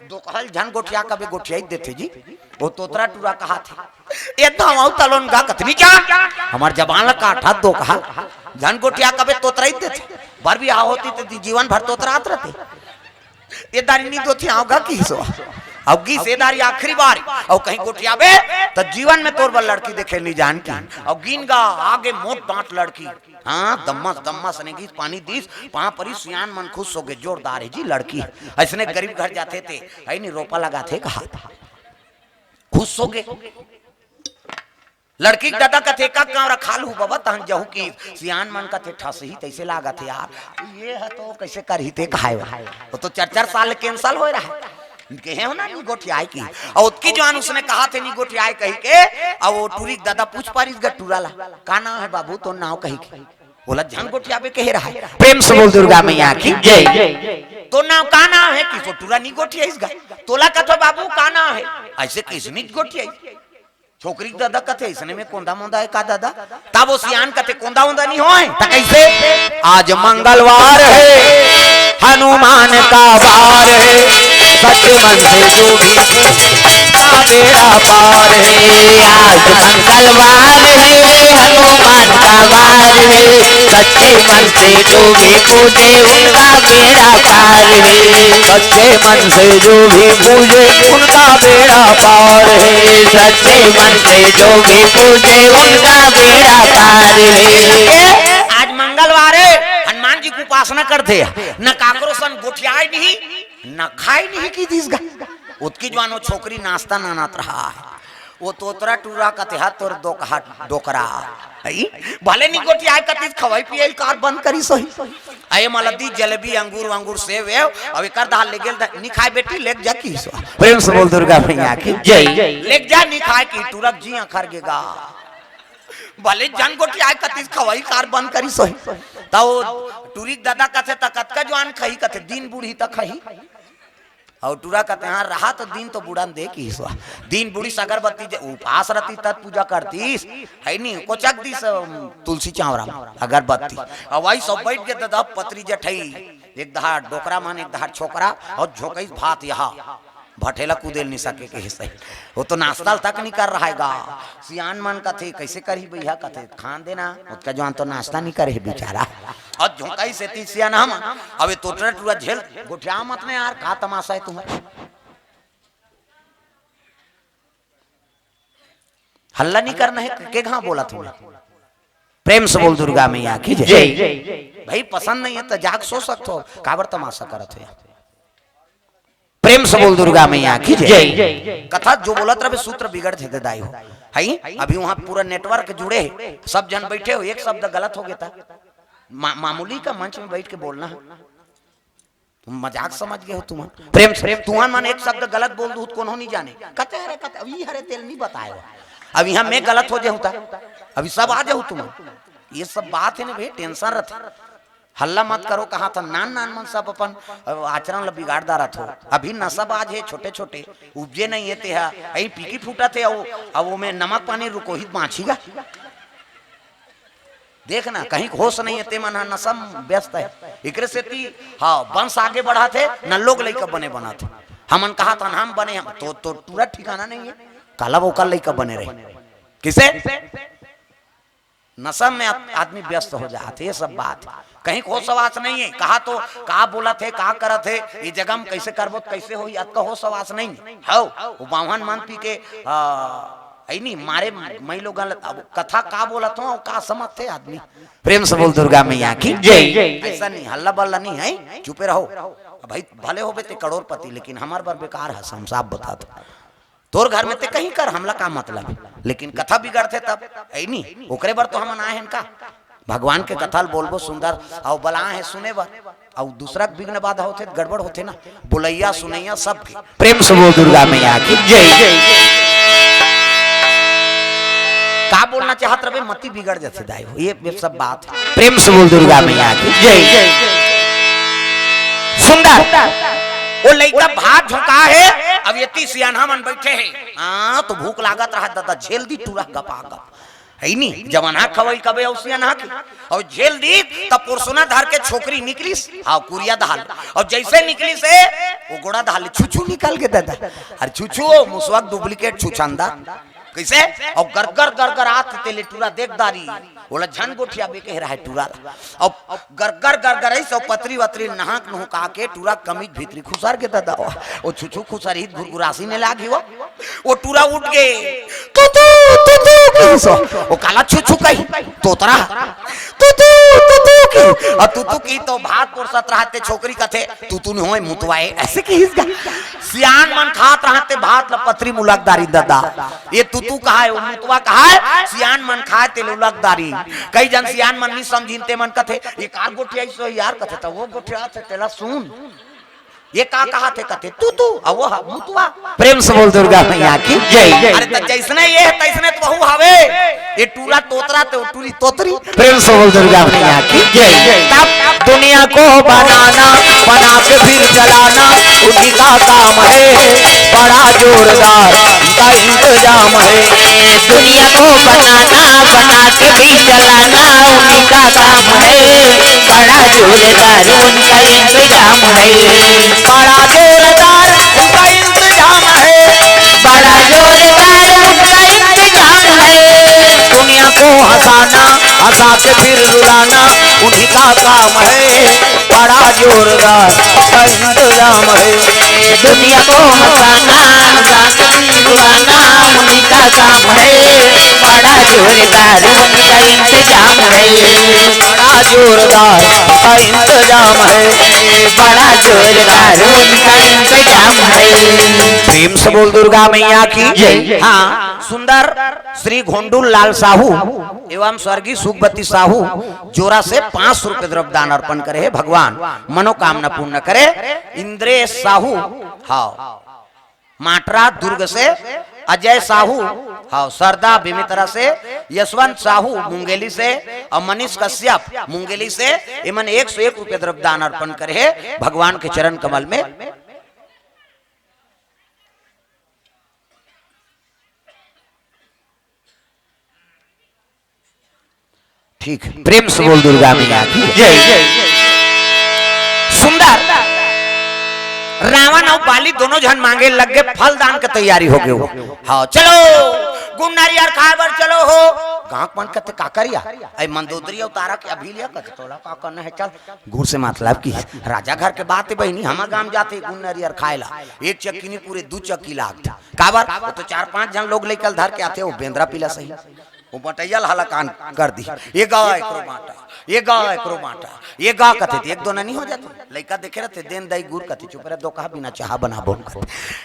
"दोकहा ल झन गोठिया, कबे गोठिया ही देथे जी।" वो तोतरा टूरा कहा थे, "ए धावा तलोन गा कतनी जान, हमार जबान ला काटा दोकहा ल झन गोठिया, कबे तोतरा ही देथे।" बर भी आ होती तो जीवन भर तोतरात रहते। ए दारी नी दोथे, आव गा किहिस। अब गिस ए दारी आखिरी बारी, अउ कहीं गोठियाबे त जीवन में तोर बर लड़की देखे नी जान की। अउ गिन गा आगे मोट डांट लड़की, हाँ, दम्मस दम्मस ने गिस, पानी दिस, पाँव परी, सियान मन खुश हो गए, जोरदार है जी लड़की। ऐसने गरीब घर जाथे ते, है नी, रोपा लगाथे कहा, खुश हो गए। लड़की के ददा कथे, "का गाँव रखा लू बाबा, तहन जहू की।" सियान मन कथे, "ठसही तैसे लागत हे यार, ये है तो कैसे करही ते खाए वाला।" वो तो चार चार साल ले कैंसल होए रहा है। कहे हो ना, नी गोठियाए की। और ओतकी जवान उसने कहा थे, "नी गोठियाए" कही के, और वो टूरी के ददा पूछ पारिस गा टूरा ला, "का नाम है बाबू, तो नाम कही के।" बोला, "झन गोठियाबे" कहे रहा है। प्रेम से बोल दुर्गा मैया की जय। "तो नाम का नाम है?" किहिस। टूरा नी गोठियाइस गा। "तोला कथो बाबू का नाम है?" ऐसे किहिस, "नी गोठियाइस।" छोकरी के ददा कथे, "इसने में कोंदा मोंदा है का ददा?" तब वो सियान कथे, "कोंदा ओंदा नहीं होए, त कैसे?" आज मंगलवार है, हनुमान का वार है, सच्चे मन से जो भी का बेड़ा पार है। आज मंगलवार है, हनुमान का वार है, सच्चे मन से जो भी पूजे उनका बेड़ा पार है। सच्चे मन से जो भी पूजे उनका बेड़ा पार है। सच्चे मन से जो भी पूजे उनका बेड़ा पार है। आज मंगलवार है, हनुमान जी की उपासना करथे, न काकरो सन गोठियाए नहीं, न खाए नहीं किहिस गा। ओतकी जवान वो छोकरी नाश्ता नानत रहा है। वो तोतरा टूरा कथे, "हा तोर दोकहा डोकरा।" है? भले नी गोठियाए कतिस, खवाई पियाई कार बंद करिस होही। अये मला दी जलेबी, अंगूर वांगूर, सेव वेव, अब एकर दाल ले गेल द-, "नी खाए बेटी, लेग जा" किहिस। प्रेम से बोल दुर्गा मैया की जय। "लेग जा, नी खाए" किहिस, टूरा के जी अखर गे गा। भले झन गोठियाए कतिस, खवाई कार बंद करिस होही। त वो टूरी के ददा कथे, "त कतका जवान खही?" कथे, "दिन बूढ़ी त खही।" अउ टूरा कथे, "हाँ, रहा तो दिन तो बुढ़न दे" किहिस। दिन बुढ़िस अगरबत्ती जे उपास रहतिस तब पूजा करतिस, है नी, कोचक दिस, अम, तुलसी चांवरा म अगरबत्ती। अउ वही सब बैठ के ददा पतरी जठई, एक धार डोकरा मन, एक धार छोकरा, अउ झोंकइस भात यहाँ, भठेला कूदे ल नी सके किहिस। वो तो नाश्ता तक नी कर रहा है गा। सियान मन कथे, "कैसे करही भैया?" कथे, "खान देना, ओतका जवान तो नाश्ता नी करे हे बेचारा।" अउ झोंकइस एती सियान मन, अब ये तोतरा टूरा झेल, गोठिया मत ने यार, का तमाशा है तुम्हारा? हल्ला नी करना है, के घाव बोला तुमने? प्रेम से बोल दुर्गा मैया की जय। जय। भाई पसंद नहीं है तो जाके सो सकते हो, काबर तमाशा करत हो यार? प्रेम से बोल दुर्गा मैया की जय। जय। कथा जो बोलत रहे सूत्र बिगड़ थे दाई हो। है? अभी वहाँ पूरा नेटवर्क जुड़े है, सब जन बैठे हो, एक शब्द गलत हो गया था। मा-, मामूली का मंच में बैठ के बोलना है। तुम मजाक समझ गए हो तुमन। प्रेम से तुमन मन एक शब्द गलत बोल दू त कोनो नहीं जाने। कते हरे, कते, अभी हरे तेल नहीं बताए हो। अब यहाँ मैं गलत हो जाऊँ ता, अभी सब आ जाऊ तुमन। ये सब बात है ना भाई, टेंशन रहते। हल्ला मत करो, कहा था, नान नान मन सब अपन, अ, आचरण ल बिगाड़ डारत हो। अभी नशा बाज हे, छोटे छोटे, उपजे नहीं हे ते हा, अई पीकी फूटत हे, अउ, अउ ओमे नमक पानी रुकोहित बाँची गा। देख ना, कहीं होश नहीं हे, ते मन हा नशा म व्यस्त हे। एकरे सेती, हाँ, वंश आगे बढ़त हे, न लोग लइका बने बनत हे। हमन कहा था, हम बने, हम तो, तो पूरा ठिकाना नहीं हे। काला वो काल लइका बने रहे। किसे? नशा में आद-, आदमी व्यस्त हो जात हे, ये सब बात। कहीं होश हवास नहीं हे, कहा तो का बोलत हे, का करत हे, ये जगह में कैसे करबो, कैसे होई, अतका होश हवास नहीं हे। हौ, वो बाम्हन मन पी के, आ, ऐ नहीं, मारे मई लोगन ल-, अब कथा का बोलत हो, का समझथे आदमी? प्रेम से बोल दुर्गा मैया की जय। ऐसा नहीं, हल्ला बल्ला नहीं हे, चुपे रहो। अब भाई, भले होबे ते करोड़पति, लेकिन हमर बर बेकार हे, हम साफ बतात। तोर घर में ते कहीं कर, हमला का मतलब हे, लेकिन कथा बिगड़थे तब, ऐ नी, ओकरे बर तो हमन आए हन का? भगवान के कथा ल बोलबो सुंदर, अउ बलाए हे सुने बर, अउ दूसरा के विघ्न बाधा होथे त गड़बड़ होथे ना, बोलैया सुनैया सबके। प्रेम से बोल दुर्गा मैया की जय। का बोलना चाहत रहे, मति बिगड़ जाथे दाई हो, ये, ये सब बात। प्रेम से बोल दुर्गा मैया की जय। सुंदर, वो लइका भात झोंका हे, अब ये ती सियानहा मन बैठे हे। हाँ, तो भूख लागत रहा दादा, झेल दी टूरा गपा गप। हे नी, जवान हा खवई कबे अउ सियानहा के। अउ झेल दी, तब पोरसोना धर के छोकरी निकलिस, हाँ, कुरिया दहाल। अउ जैसे निकलिस हे, वो गोड़ा दहाल, छुछू निकल के दादा। अरे छुछू, मुसवा के duplicate छुछंदा। कैसे? अउ गरगर गरगर आत तेले टूरा देख डारी। ओला झन गोठियाबे कहे रहा हे टूरा ला। अउ गरगर गरगर ऐसे पतरी वतरी नहाक नुहका के टूरा कमीज भीतरी खुसर के दादा। वो छुछू खुसर ही घुरघुरासी ने लागी वो। वो टूरा उठ गे। तू तू, तू तू की सो। वो काला छुछू कही। तोतरा। तू तू, तू तू की। अउ तू तू की तो भात पोरसत रहा ते छोकरी कथे, तू तू नहीं होए मुतवाए। ऐसे की इसका। सियान मन खात रहा ते भात ल पतरी मुलक डारी दादा। ये तू तू कहा हे, वो मुतवा कहा हे, सियान मन खाए ते ल उलक डारी। कई जन सियान मन नहीं समझिन ते मन कथे, ये कार गोठियाइस हो यार कथे, त वो गोठियाथे तेला सुन। ये का कहा थे कथे, तू तू, अउ वो हा मुतवा। प्रेम से बोल दुर्गा मैया की जय। अरे त जैसने ये हे, तैसने तो वहू हवे। ये टूरा तोतरा ते वो टूरी तोतरी। प्रेम से बोल दुर्गा मैया की जय। तब दुनिया को बनाना, बना के फिर जलाना, उन्हीं का काम है, बड़ा जोरदार उनका इंतजाम है। दुनिया को बनाना, बना के भी जलाना, उन्हीं का काम है, बड़ा जोरदार उनका इंतजाम है। बड़ा जोरदार उनका इंतजाम है, बड़ा जोरदार उनका इंतजाम है। दुनिया को हंसाना, हंसा के फिर रुलाना, उन्हीं का काम है, बड़ा जोरदार उनका इंतजाम है। दुनिया को हंसाना, हंसा के फिर रुलाना, उन्हीं का काम है, बड़ा जोरदार उनका इंतजाम है। बड़ा जोरदार उनका इंतजाम है, बड़ा जोरदार उनका इंतजाम है। प्रेम से बोल दुर्गा मैया की जय। हाँ, सुंदर श्री घोंडू लाल साहू एवं स्वर्गीय सुखवती साहू जोरा से पाँच सौ रुपये द्रव्य दान अर्पण करे हे। भगवान मनोकामना पूर्ण करे। इंद्रेश साहू, हाँ, माटरा दुर्ग से, अजय साहू, हाँ, सरदा बेमेतरा से, यशवंत साहू मुंगेली से अउ मनीष कश्यप मुंगेली से, एमन एक सौ एक रुपये द्रव्य दान अर्पण करे हे भगवान के चरण कमल में। ठीक, प्रेम से बोल दुर्गा मैया की जय। सुंदर, रावण अउ बाली दोनों झन मांगे लग गे, फल दान के तैयारी हो गे। हाँ, चलो, गुड़ नारियर खाए बर चलो हो। गाँव के मन कथे, "का करिया?" "अई मंदोदरी अउ तारा के अभी लिया," कथे, "तोला का करना हे, चल।" गुड़ से मतलब कि राजा घर के बात हे बहिनी, हमर गाँव जाथे गुड़ नारियर खाए ला। एक चक्की नहीं, पूरे दू चक्की लागथे। काबर? वो तो चार पांच झन लोग लइका ल धर के आथे, वो बेंदरा पिला सही। वो बटैया ल हलाकान कर दी। ये गा एकरो बांटा, ये गा एकरो बांटा, ये गा कथे, एक दो ननी हो जाथे। लइका देखे रहथे, देन दाई गुड़ कथे, चुप रह, दो कहा बिना चाहा बनाबो कथे।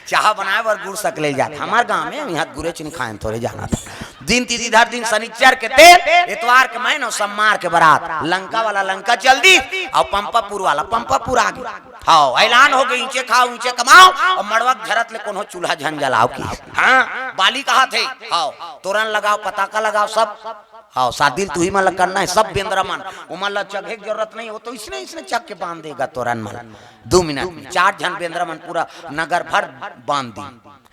चाहा बनाए बर गुड़ सकले जात। हमर गांव में यहाँ गुरेच नहीं खाएन, थोरे जाना था। दिन तीज धर दिन शनिचर के तेल, एतवार के मैन अउ सम्मार के बरात। लंका वाला लंका चल दी, अउ पंपापुर वाला पंपापुर आ गे। हाव, ऐलान हो गे, ईंचे खाव, ईंचे कमाव, अउ मड़वा के झरत ले कोनो चूल्हा झन जलाव की। हाँ, बाली कहाथे, हाव, तोरन लगाव, पताका लगाव, सब। हाव, सादी ल तुही मन ल करना हे, सब बेंदरा मन, ओमन ल चघे के जरूरत नहीं, वो तो इसने, इसने चघ के बांध देगा तोरन मन। दू मिनट में चार झन बेंदरा मन पूरा नगर भर बांध दी,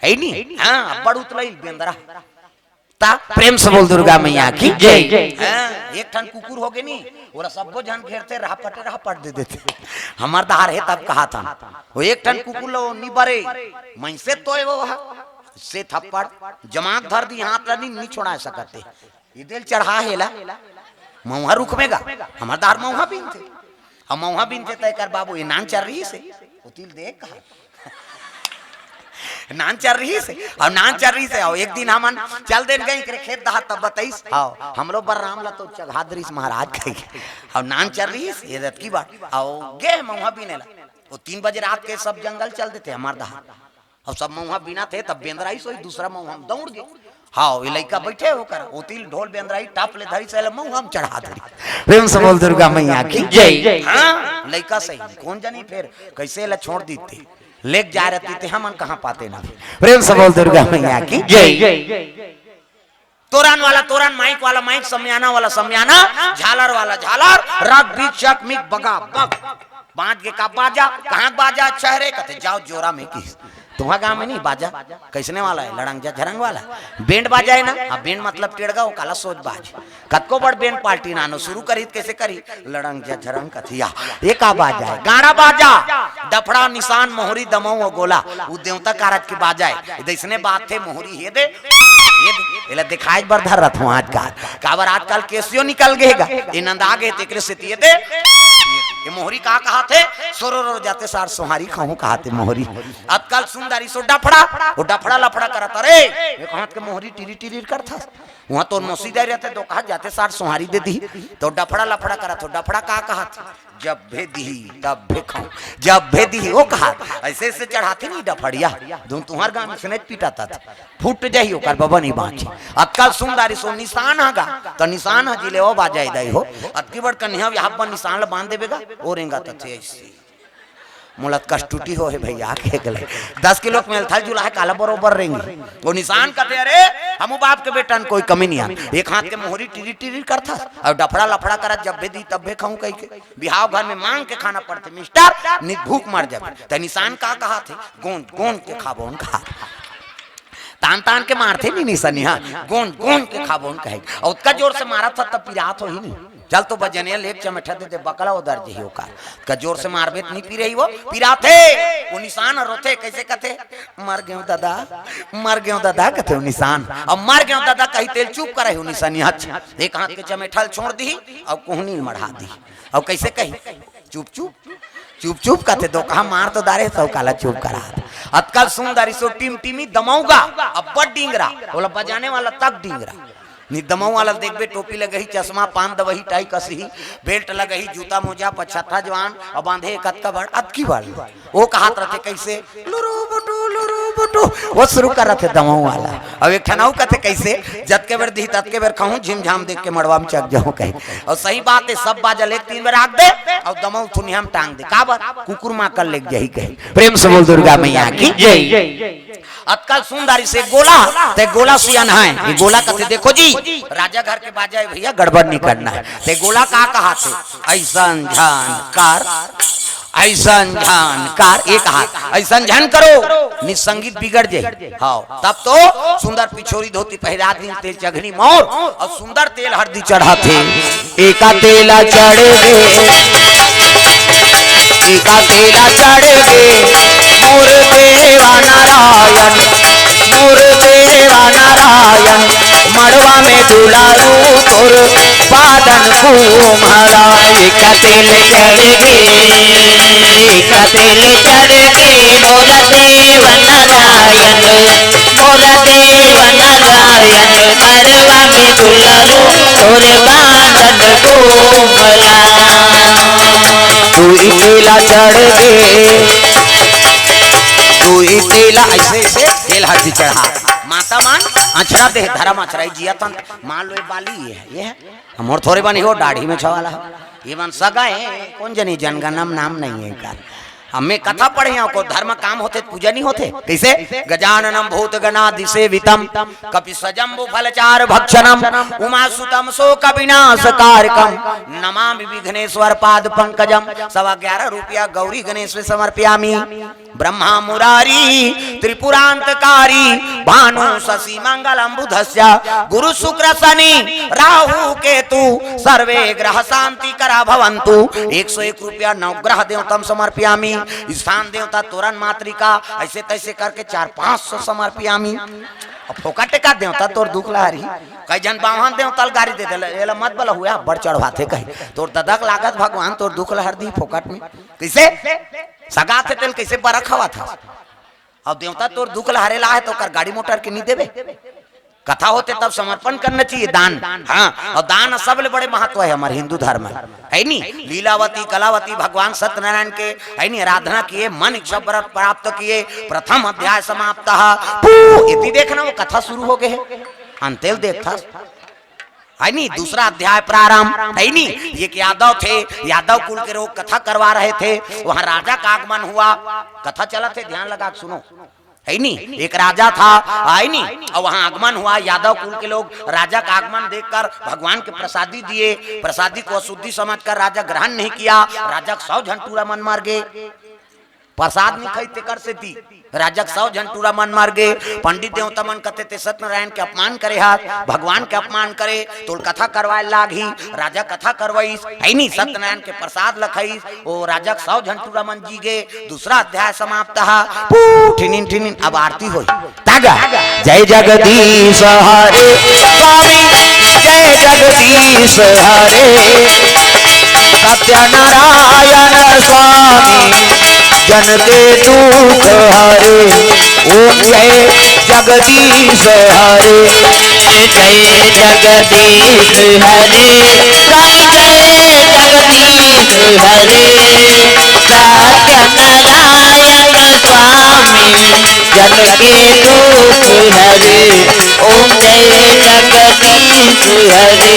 हे नी? हाँ, अब्बड़ उतलइल बेंदरा। ता प्रेम से बोल दुर्गा मैया की जय। हाँ, एक ठन कुकुर हो गे नी, ओला सब्बो झन घेरथे, रापट रापट दे देथे। हमर डहर हे तब कहाथन, वो एक ठन कुकुर लो नी बरे, मइसे तोय वो हा, से थप्पड़ जमात धर दी, हाथ ला नी, नी छोड़ा सकत हे। ये दिल चढ़ा हेला, मउहा रुख में गा, हमर डहर मउहा बीनथे। अब मउहा बीनथे तय कर बाबू, ये नान चर रहिसे, वो तिल देख कहा। नान चर रहिसे, अब नान चर रहिसे, अब एक दिन हमन चल देन गई करे खेत डहर तब बताइस, हाँ, हम लोग बलराम ला तो चघा दरिस महाराज कही। अब नान चर रहिसे, ये दतकी बात, अब गे मउहा बीने ला। वो तीन बजे रात के सब जंगल चल देथे हमर डहर। अब सब मउहा बीनथे, तब बेंदरा ही सोई, दूसरा मउहा में दौड़ गे। हाँ, ये लइका बइठे ओकर, ओती ले ढोल बेंदरा ही टाप ले धरिस, एला मउहा में चढ़ा धरिस। प्रेम से बोल दुर्गा मैया की जय। हाँ, लइका सही, कोन जनी फेर कइसे एला छोड़ दीते, लेके जा रहती ते हमन कहाँ पाते ना। प्रेम से बोल दुर्गा मैया की जय। तोरन वाला तोरन, माइक वाला माइक, समियाना वाला समियाना, झालर वाला झालर, रग बीच चक मिक बगा बग। बाज गे का बाजा, कहाँ बाजा? अच्छा हे रे, कथे जाव जोरा में किस। तुम्हार गाँव में नहीं बाजा? कइसने वाला हे? लड़ंग जा झरंग वाला। बैंड बाजा हे ना? हाँ, बैंड मतलब टेड़गा, वो काला सोज बाज। कतको बड़ बैंड पार्टी नानो सुरू करी त कइसे करी? लड़ंग जा झरंग कथिया। ये का बाजा हे? गाड़ा बाजा, डफड़ा, निसान, मोहरी, दमऊ अउ गोला। वो देवता कारज के बाजा हे। दइसने बात हे, मोहरी हे दे, ये दे, एला दिखाए बर धरत हूँ आजकल। काबर आजकल केसियो निकल गे गा, ये नंदा गे, तेकरे सेती ये दे। ये मोहरी का कहाथे? सोरो रो जाते सार सोहारी खाहूँ कहाथे मोहरी। आजकल सुंदरी सो डफड़ा, वो डफड़ा लफड़ा करत, अरे, ये कहात के मोहरी टिरी टिरी करथस। वहाँ तो मौसी जाए रहते तो कहा जाते सार सोहारी दे दी, तो डफड़ा लफड़ा करत हो। डफड़ा का कहाथे? जब भे दिही, तब भे खाऊं। जब भे दिही, वो कहा, ऐसे ऐसे चढ़ाथे नहीं डफड़िया। धुन तुम्हार गांव में सुने पीटा था, फूट जाही ओकर बबा नहीं बांचे। अतका सुंदर सो निशान हगा, तो निशान ह जिले वो बाजाई दाई हो। अतकी बड़ कन्हैया यहाँ पर निशान ल बांध देबेगा, ओ रेंगा तथे ऐसे। मोला कष्टुटी हो हे भैया, के गले दस किलो के मेल था जुला है, काला बरोबर रेंगी। वो निशान कथे, अरे, हमू बाप के बेटन कोई कमी नहीं आन। एक हाथ के मोहरी टिरी टिरी करथस, और डफड़ा लफड़ा करत, जब भे दी तब भे खाऊं कह के। बिहाव घर में मांग के खाना पड़थे मिस्टर, नित भूख मर जाबे। त निशान का कहाथे? गोंद गोंद के खाबो उन कहा। तान तान के मारथे नी निशानी, हाँ, गोंद गोंद के खाबो उन कहे। और उतका जोर से मारत था तब पिरात हो ही नहीं। चल तो बजनिया लेके चमेठा दे दे, बकला उधर जही ओकर। का जोर से मारबे त नहीं पिरही वो, पिराथे। वो निशान रोथे, कैसे कथे? मर गयो दादा, मर गयो दादा, कथे वो निशान। अब मर गयो दादा कही तेल चुप करे हो निशानी, अच्छा। एक हाथ के चमेठा ल छोड़ दी, अब कोहनी ल मढ़ा दी। अब कैसे कही? चुप चुप, चुप चुप कथे, तो कहा मार तो दारे, सब काला चुप करा। अतकल सुंदरी सो टिम टिमी दमऊगा, अब बड़ डिंगरा, बोला बजाने वाला तक डिंगरा। नि दमऊ वाला देखबे, टोपी लगही, चश्मा, पान दवही, टाई कसही, बेल्ट लगही, जूता मोजा, पछत्था जवान, अब बांधे कतका बड़, अतकी बड़। वो कहात रहते कैसे, लुरु बुटु, लुरु बुटु, वो शुरू कर रहते दमऊ वाला। अब एक ठन अउ कथे कैसे, जतके बेर दिही ततके बेर खाहूं, झिमझाम देख के मड़वा में चक जाऊं कहे। और सही बात है, सब बाजा लेके तीन बेर आग दे, और दमऊ थुनिया में टांग दे। काबर? कुकुर माकल लेके जाही कहे। प्रेम से बोल दुर्गा मैया की जय। अतकल सुंदरी से गोला, ते गोला सियान है, ये गोला कथे, देखो जी, राजा घर के बाजा है भैया, गड़बड़ नहीं करना है। ते गोला का कहाथे? ऐसन झन कर, ऐसन झन कर, एक हाथ, ऐसन झन करो, नि संगीत बिगड़ जाए। हाँ, तब तो सुंदर पिछोरी धोती पहिरा दिन, तेल चघनी मौर, और सुंदर तेल हरदी चढ़ाथे। एका तेला चढ़ गे, एका तेला चढ़ गे, मोर देवा नारायण, मोर देवा नारायण, मड़वा में दुलारू तोर बादन कुम्हरा। एका तेल चढ़ गे, एका तेल चढ़ गे, मोर देवा नारायण, मोर देवा नारायण, मड़वा में दुलारू तोर बादन कुम्हरा। तू इकेला चढ़ गे, तू इकेला ऐसे, ऐसे तेल हरदी चढ़ा। माता मन अचरा दे, धर्म अचरा ही जिया तन। मान लो ये बाली ये है, ये है। हम और थोड़े बनी हो, दाढ़ी में छवाला हो। ये मन सगा है, कौन जनी जनगणम नाम नहीं है इनका। हमें कथा पढ़े हंव, कोई धर्म काम होथे त पूजा नहीं होथे? कइसे? गजाननम भूत गणादि सेवितम, कपि सजम्बु फलचार भक्षणम, उमा सुतम शोक विनाश कारकम, नमामि विघ्नेश्वर पाद पंकजम। सवा ग्यारह रुपया गौरी गणेश में समर्पयामी। ब्रह्मा मुरारी त्रिपुरांतकारी, भानु शशि मंगलम बुधस्य, गुरु शुक्र शनि राहु केतु, सर्वे ग्रह शांति करा भवंतु। एक सौ एक रुपया नवग्रह देवतम समर्पयामी। स्थान देवता तोरन मातृका, ऐसे तैसे करके चार पाँच सौ समर्पयामी। अब फोकट का देवता तोर दुख ला हरी। कई झन बावन देवता ल गारी दे देला, एला मत बला हुआ, बड़ चढ़वाथे कही। तोर ददक लागत भगवान तोर दुख ला हर दी फोकट में। कइसे? सगा थे तेल कइसे बरख हवा था? अब देवता तोर दुख ला हरे ला हे त ओकर गाड़ी मोटर के नहीं देबे? कथा होथे तब समर्पण करना चाहिए, दान। हाँ, अउ दान सबले बड़े महत्व हे हमर हिंदू धर्म में, हे नी? लीलावती कलावती भगवान सत्यनारायण के, हे नी, आराधना किए, मन इच्छा वर प्राप्त किए, प्रथम अध्याय समाप्त। पू, इति देखना वो कथा शुरू हो गए हे, अंतेल देखथस। हे नी, दूसरा अध्याय प्रारंभ, हे नी? ये एक यादव थे, यादव कुल के लोग कथा करवा रहे थे, वहां राजा का आगमन हुआ। कथा चलत हे, ध्यान लगा के सुनो, हे नी? एक राजा था, हे नी? अउ वहां आगमन हुआ, यादव कुल के लोग राजा का आगमन देखकर भगवान के प्रसादी दिए। प्रसादी को अशुद्धि समझकर राजा ग्रहण नहीं किया। राजा के सौ झन टूरा मन मर गए। प्रसाद नहीं खाई तेकर सेती राजा के सौ झन टूरा मन मर गए। पंडित देवता मन कथे ते सत्यनारायण के अपमान करे हस, भगवान के अपमान करे, तोल कथा करवाए लागही। राजा कथा करवाइस, हे नी, सत्यनारायण के प्रसाद ल खाइस, ओ राजा के सौ झन टूरा मन जी गए। दूसरा अध्याय समाप्त हा। पू, ठिनिन ठिनिन, अब आरती होई। तागा, जय जगदीश हरे स्वामी, जय जगदीश हरे, सत्यनारायण स्वामी, जन के दुख हरे, ओम जय जगदीश हरे। जय जगदीश हरे, स्वामी जय जगदीश हरे, सत्यनारायण स्वामी, जन के दुख हरे, ओम जय जगदीश हरे।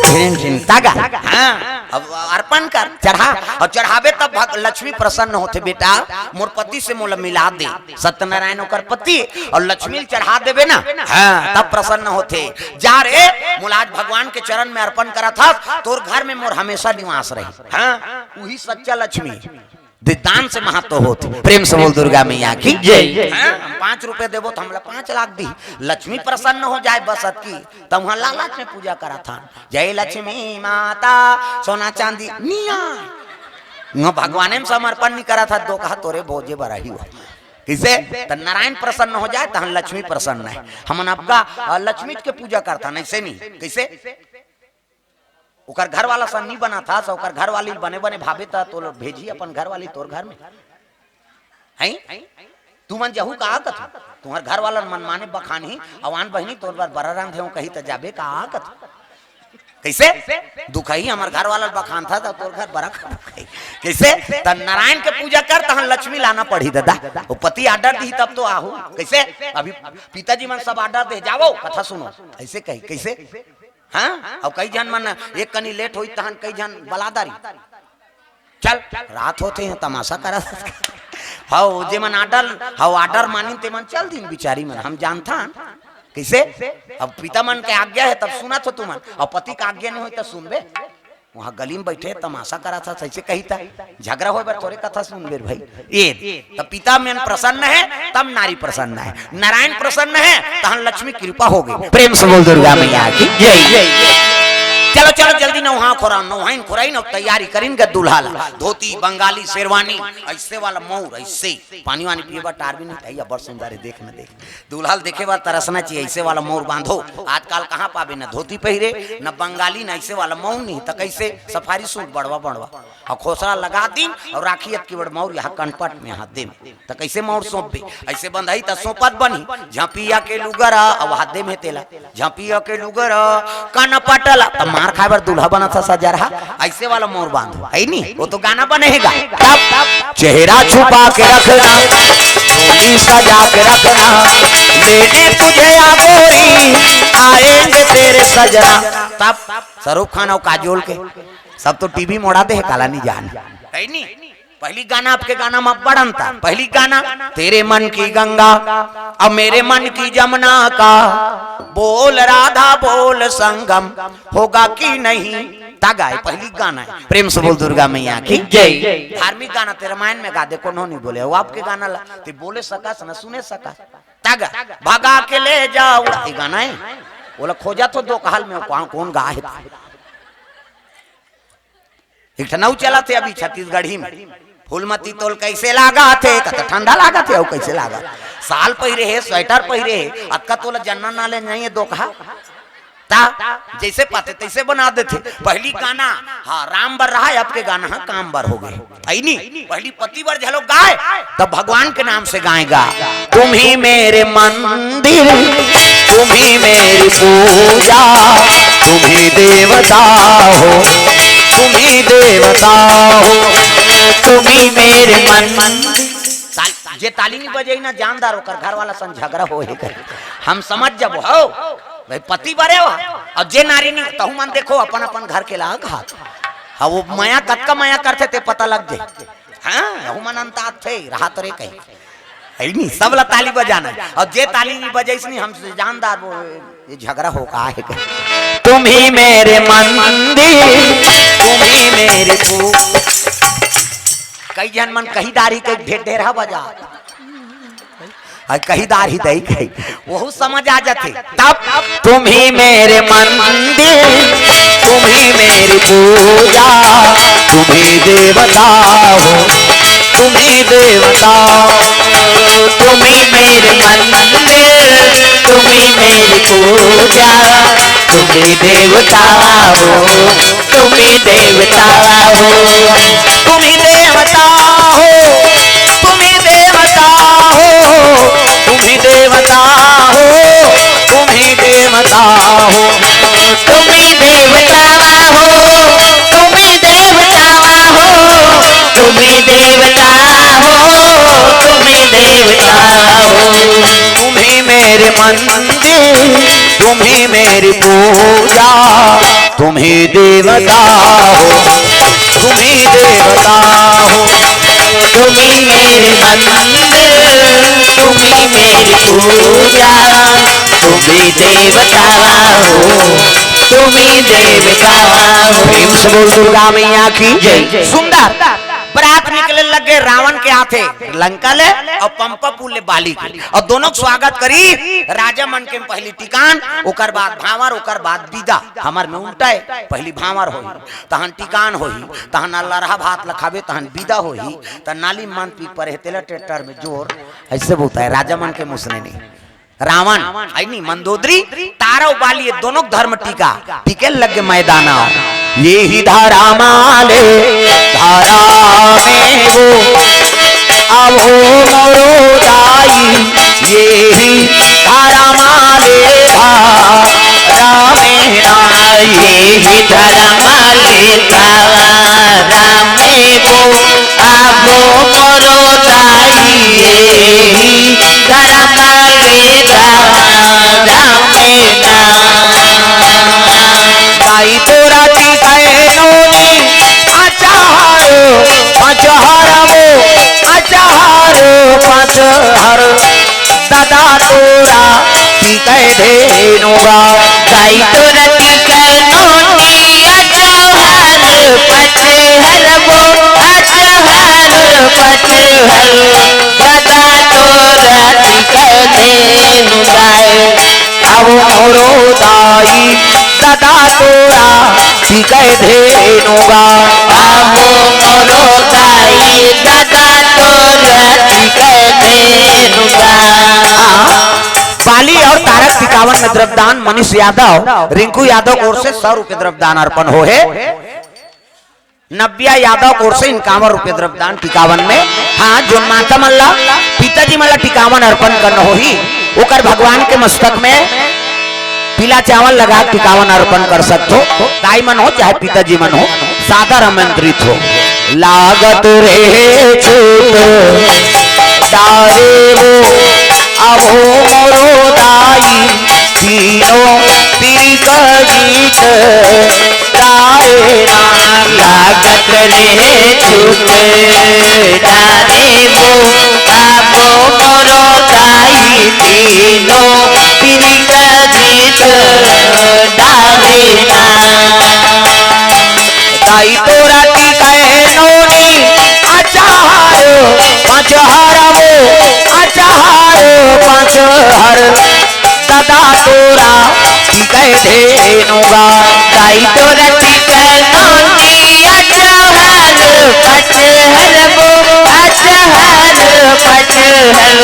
झिन झिन तागा। हाँ, अब अर्पण कर, चढ़ा, अउ चढ़ाबे तब भग-, लक्ष्मी प्रसन्न होथे, बेटा, मोर पति से मोला मिला दे। सत्यनारायण ओकर पति, अउ लक्ष्मी ल चढ़ा देबे ना, हाँ, तब प्रसन्न होथे। जा रे, मोला आज भगवान के चरण में अर्पण करत हस, तोर घर में मोर हमेशा निवास रही। हाँ, उही सच्चा लक्ष्मी। दि-, दान से महत्व होथे। प्रेम से बोल दुर्गा मैया की जय। हाँ, हम पाँच रुपए देबो त हमला पाँच लाख दी, लक्ष्मी प्रसन्न हो जाए बस अतकी, त उहाँ लालच में पूजा करत हन। जय लक्ष्मी माता, सोना चांदी निया। उहाँ भगवाने में समर्पण नहीं करत हस, दो कहा तोरे भोजे बराही हो। कइसे? त नारायण प्रसन्न हो जाए, तहन लक्ष्मी प्रसन्न हे। हमन अबका, अ, लक्ष्मी के पूजा करथन, अइसे नहीं। कइसे? ओकर घर वाला सन नहीं बनाथस, ओकर घर वाली बने बने भाबे त तोल भेजी अपन घर वाली तोर घर में। हैं? तुमन जहू का कथू? तुम्हर घर वाला मन माने बखानही, अउ आन बहिनी तोर बर बरा रांधे हंव कही त जाबे का कथू? कइसे? दुखही हमर घर वाला बखानथस त तोर घर बरा खराब कही। कइसे? त नारायण के पूजा कर, तहन लक्ष्मी लाना पड़ही ददा। ओ पति order दिही तब तो आहू। कइसे? अभी पिताजी मन सब order दे, "जावो, कथा सुनो।" अइसे कही। कइसे? हाँ? अउ कई झन मन एक कनी late होई, तहन कई झन बला डारी। चल, रात होथे, तमाशा करत। हव, जेमन order, हव, order मानिन, तेमन चल दिन बिचारी मन, हम जानथन। कइसे? अब पिता मन के आज्ञा हे, तब सुनत हो तुमन, अउ पति के आज्ञा नहीं होई, त सुनबे? उहाँ गली में बइठे तमाशा करत हस, अइसे कही त झगरा होय बर थोरे कथा सुनबे रे भाई। ए, त पिता मन प्रसन्न हे, तब नारी प्रसन्न हे। नारायण प्रसन्न हे, तहन लक्ष्मी कृपा हो गई। प्रेम से बोल दुर्गा मैया की जय। चलो, चलो, जल्दी नौहा खोरा, नौहाइन खोराइन, अउ तैयारी करिन ग दूल्हा ला। धोती, बंगाली, शेरवानी, अइसे वाला मौर, अइसे। पानी वानी पिए बर टार भी नहीं, तैया बड़ सुंदर हे, देख न देख। दूल्हा ल देखे बर तरसना चाहिए, अइसे वाला मौर बांधो। आजकल कहाँ पाबे, न धोती पहिरे, न बंगाली, न अइसे वाला मौर नहीं, त कइसे? सफारी सूट बड़वा बड़वा, अउ खोसरा लगा दिन, अउ राखी अतकी बड़ मौर यहाँ कनपट में, हाथ दे में। त कइसे मौर सौंपबे? अइसे बंधई त सौंपत बनही, झपिया के लुगरा, अउ हाथ दे में तेला, झपिया के लुगरा, कनपट ला, त मार खाए बर दूल्हा बनत ह सजरहा, अइसे वाला मौर बांधो। हे नी? वो तो गाना बने हे गा। तब चेहरा छुपा के रखना, चोली सजा के रखना, लेने तुझे आ गोरी, आएंगे तेरे सजना। तब शाहरुख खान अउ काजोल के सब तो टीवी मोड़ा दे हे, काला नहीं जान। है नी? पहली गाना, अब के गाना में बड़ अंतर। पहली गाना, तेरे मन की गंगा, अब मेरे मन की जमुना का, बोल राधा बोल संगम, होगा कि नहीं। ता गाए, पहली गाना है। प्रेम से बोल दुर्गा मैया की जय। धार्मिक गाना ते रामायण में गा दे, कोनो नहीं बोले, वो अब के गाना ला, ते बोले सकस न सुने सकस। ता गा, भगा के ले जा उड़ा, ये गाना है। बोला खोजा तो दो कहल में कौन, कौन गा है। एक ठन अउ चलत हे अभी छत्तीसगढ़ी में, फूलमती तोल कैसे लागत हे, कत ठंडा लागत हे, अउ कैसे लागत, साल पहिरे हे, स्वेटर पहिरे हे, अतका तोला जन्ना ना ले नहीं है दो कहा। ता जैसे पाते तैसे बना देथे। पहली गाना हाँ राम बर रहा है, अब के गाना हाँ काम बर हो गए। है नी? पहली पति बर झलो गाए, तब भगवान के नाम से गाएगा। तुम ही मेरे मंदिर, तुम ही मेरी पूजा, तुम ही देवता हो, तुम ही देवता हो, तुम ही मेरे मंदिर। ताल-, जे ताली नहीं बजाई ना जानदार, ओकर घर वाला संग झगड़ा हो ही करे। हम समझ जब हो भाई, पति बरे हो, और जे नारी नहीं, तहु मन देखो अपन अपन घर के लाग हाथ। हाँ, वो मया कतका मया करथे ते पता लग जाए। हाँ, यहू मन अंतात थे, राहत रे कहीं। है नी, सब ला ताली बजाना है। और जे ताली नहीं बजाइस नहीं, हमसे जानदार वो, ये झगड़ा हो का है कहीं। तुम ही मेरे मंदिर, तुम ही मेरे पू-, कई झन मन कही दारी के ढेर ढेर हा बजा। और कही दारी दई कही, वहू समझ आ जाथे। तब तुम ही मेरे मंदिर, तुम ही मेरी पूजा, तुम ही देवता हो, तुम ही देवता हो, तुम ही मेरे मंदिर, तुम ही मेरी पूजा, तुम ही देवता हो, तुम ही देवता हो, तुम ही देवता हो, तुम ही देवता हो, तुम ही देवता हो, तुम ही देवता हो, तुम ही देवता हो, तुम ही देवता हो, तुम ही देवता हो, तुम ही देवता हो, तुम ही मेरे मंदिर, तुम ही मेरी पूजा, तुम ही देवता हो, तुम ही देवता हो, तुम ही मेरे मंदिर, तुम ही मेरी पूजा, तुम ही देवता हो, तुम ही देवता हो। प्रेम से बोल दुर्गा मैया की जय। सुंदर बरात निकले लगे रावण के हाथे लंका ले और पंपा पुल ले बाली के, और दोनों के स्वागत करी राजा मन के पहली टिकान, ओकर बाद भांवर, ओकर बाद विदा। हमर में उल्टा है, पहली भांवर होही, तहन टिकान होही, तहन लरहा भात लखाबे, तहन विदा होही। त नाली मन पी परे तेला ट्रैक्टर में जोर, ऐसे बोलता है राजा मन के मुसने नहीं। रावण है नी, मंदोदरी, तारा बाली, ये दोनों धर्म टीका टीके लग मैदाना। ये ही धारा माले धारा में वो, अब हो मोरो दाई, ये ही धारा माले धारा में ना, ये ही धारा माले धारा में वो, अब हो मोरो दाई, ये ही धारा माले धारा में ना। दाई तोरा टिकाए नोनी, अचार, अचार वो, अचार, अचार। दादा तोरा टिकाए धेनुगा। दाई तोरा टिकाए नोनी, अचार, पचहर वो, अचार, पचहर। दादा तोरा टिकाए धेनुगा। अब मोरो दाई दादा तोरा टिकाए धेनुगा। अब मोरो दाई दादा तोरा टिकाए धेनुगा। बाली और तारक टिकावन में द्रव्यदान मनीष यादव, रिंकू यादव की ओर से सौ रुपये द्रव्यदान अर्पण हो है। नव्या यादव की ओर से इक्यावन रुपये द्रव्यदान टिकावन में। हाँ, जो माता मन ला, पिताजी मन ला टिकावन अर्पण करना होही, ओकर भगवान के मस्तक में पीला चावल लगा टिकावन अर्पण कर सकथो। दाई मन हो चाहे पिताजी मन हो, सादर आमंत्रित हो। लागत रहे चूत डारे वो, अब हो मोरो दाई, तीनों पीर का गीत। आए ना। लागत ले छूट डारे वो, बाबो मोरो दाई तीनों, बिरिक जीत डारे ना। दाई तोरा टिकै नोनी अचार, पाँच हर वो अचार, पाँच हर। दादा तोरा टिकै धेनु गा। दाई तोरा टिकै नोनी अचार, पाँच हर वो अचार, पाँच हर।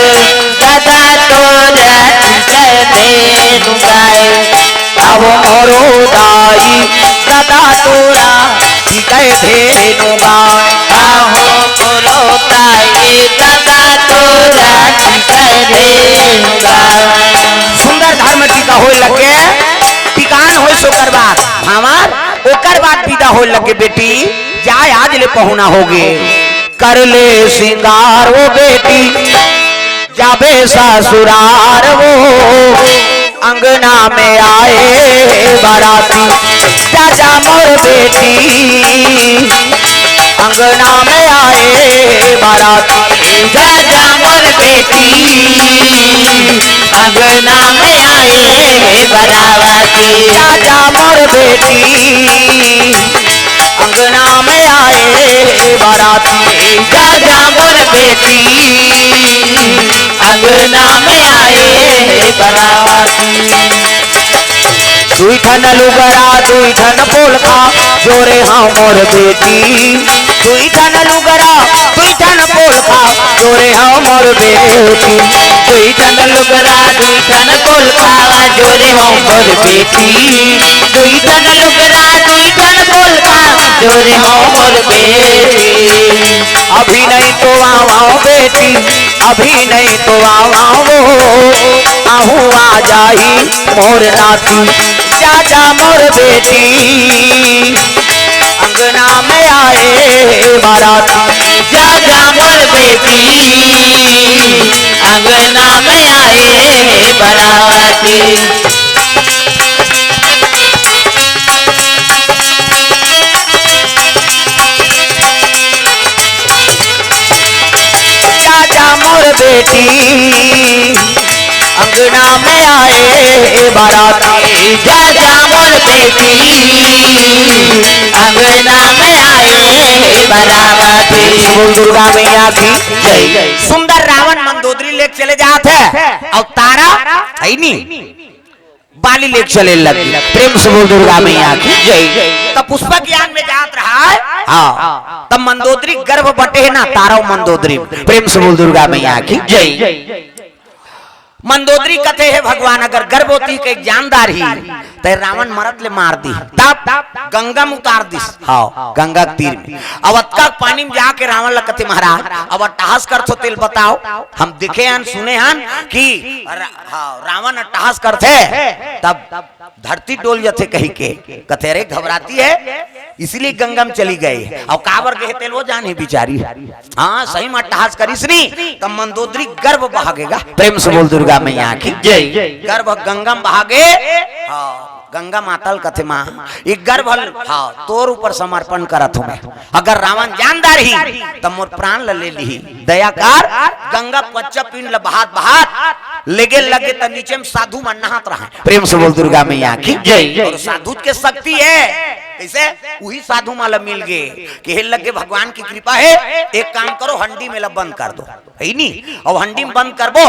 दादा तोरा टिकै धेनु गाय। अब मोरो दाई दादा तोरा टिकै धेनु गा। आहो मोरो दाई दादा तोरा टिकै धेनु गा। सुंदर धर्म टीका होय लगे, टिकान होय सोकर बात। हमार ओकर बाद विदा होय लगे, बेटी जाय आज ले पहुना होगे। कर ले सिंगार वो बेटी, जाबे ससुरार वो, अंगना में आए बाराती। जा जा मोर बेटी, अंगना में आए बाराती। जा जा मोर बेटी, अंगना में आए बाराती। जा जा मोर बेटी, अंगना में आए बाराती। जा जा मोर बेटी, अंगना में आए बाराती। दुई ठन लुगरा दुई ठन पोलखा, जोरे हव मोर बेटी। दुई ठन लुगरा दुई ठन पोलखा, जोरे हव मोर बेटी। दुई ठन लुगरा दुई ठन पोलखा, जोरे हव मोर बेटी। दुई ठन लुगरा दुई ठन पोलखा, जोरे हव मोर बेटी। अभी नहीं तो आवा बेटी, अभी नहीं तो आवा वो, आहू आ जाही मोर नाती। जा जा मोर बेटी, अंगना में आए बाराती। जा जा मोर बेटी, अंगना में आए बाराती। जा जा मोर बेटी, अंगना में आए बाराती। जा जा मोर बेटी, अंगना में आए बाराती। बोल दुर्गा मैया की जय। सुंदर रावण मंदोदरी लेके चले जात हे अउ तारा है नी, बाली लेके चले लगी। प्रेम से बोल दुर्गा मैया की जय। तब पुष्पक यान में जात रहा है। हाँ, तब मंदोदरी गर्भ बटे हे ना, तारा मंदोदरी। प्रेम से बोल दुर्गा मैया की जय। मंदोदरी कथे, हे भगवान, अगर गर्भ होती के जानदार ही, ते रावण मरत ले मार दी। तब गंगा में उतार दिस। हाँ, गंगा के तीर में। अब अतका पानी में जाके रावण ला कथे, महाराज, अब अट्टहास करथो तेला बताओ, हम देखे हन, सुने हन कि रा-, हाँ, रावण अट्टहास करथे, तब धरती डोल जथे कही के। कथे, अरे घबराती है, इसीलिए गंगा में चली गई। अउ काबर गे हे तेला वो जाने बिचारी। हाँ, सही में अट्टहास करिस नी, तब मंदोदरी गर्भ बहा गे गा। प्रेम से बोल दुर्गा मैया की जय। गर्भ गंगा में बहा गे। हाँ, गंगा माता ल कथे, माँ, ये गर्भ ल, हाँ, तोर ऊपर समर्पण करत हूँ मैं। अगर रावण जानदार ही, तब मोर प्राण ल ले लिही। दया कर, गंगा पच्चा पिंड ल बहात बहात लेगे लगे, त नीचे में साधु मन नहात रहे। प्रेम से बोल दुर्गा मैया की जय। अउ साधु के शक्ति हे। कइसे? उही साधु मन ला मिल गे, कहे लगे भगवान की कृपा हे, एक काम करो, हंडी में ला बंद कर दो, है नी? अउ हंडी में बंद करबो,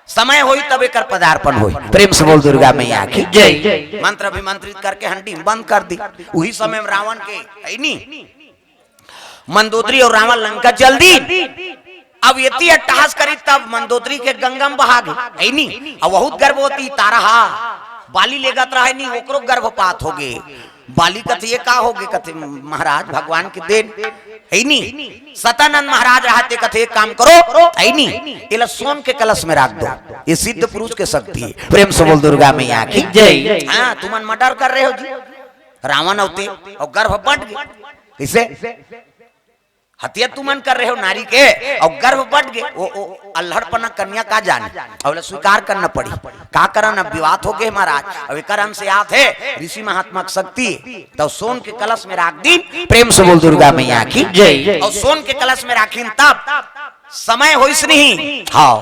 समय होही तब एकर पदार्पण होही। प्रेम से बोल दुर्गा मैया की जय। मंत्र अभिमंत्रित करके हंडी में बंद कर दी। उही समय में रावण के, है नी, मंदोदरी अउ रावण लंका चल दी। अब एती अट्टहास करी तब मंदोदरी के गंगा में बहा गे, है नी? अब बहुत गर्भवती तारा हा, बाली लेगत रहे नी, ओकरो गर्भपात हो गे। बाली कथे, ये का हो गे? कथे, महाराज, भगवान के देन, है नी? सतानंद महाराज रहते, कथे, एक काम करो, है नी, एला सोन के कलश में राख दो, ये सिद्ध पुरुष के शक्ति हे। प्रेम से बोल दुर्गा मैया की जय। हाँ, तुमन मर्डर कर रहे हो जी, रावण अउ ते, अउ गर्भ बंट गे। कइसे? हत्या तुमन कर रहे हो नारी के, अउ गर्भ बट गे, ओ, ओ अल्हड़पना कन्या का जाने, अउ ओला स्वीकार करना पड़ी। का करन, अब विवाद हो गे महाराज। अब एकर अंश याद हे, ऋषि महात्मा के शक्ति, त सोन के कलश में राख दिन। प्रेम से बोल दुर्गा मैया की जय। अउ सोन के कलश में राखिन, तब समय होइस नहीं, हाँ,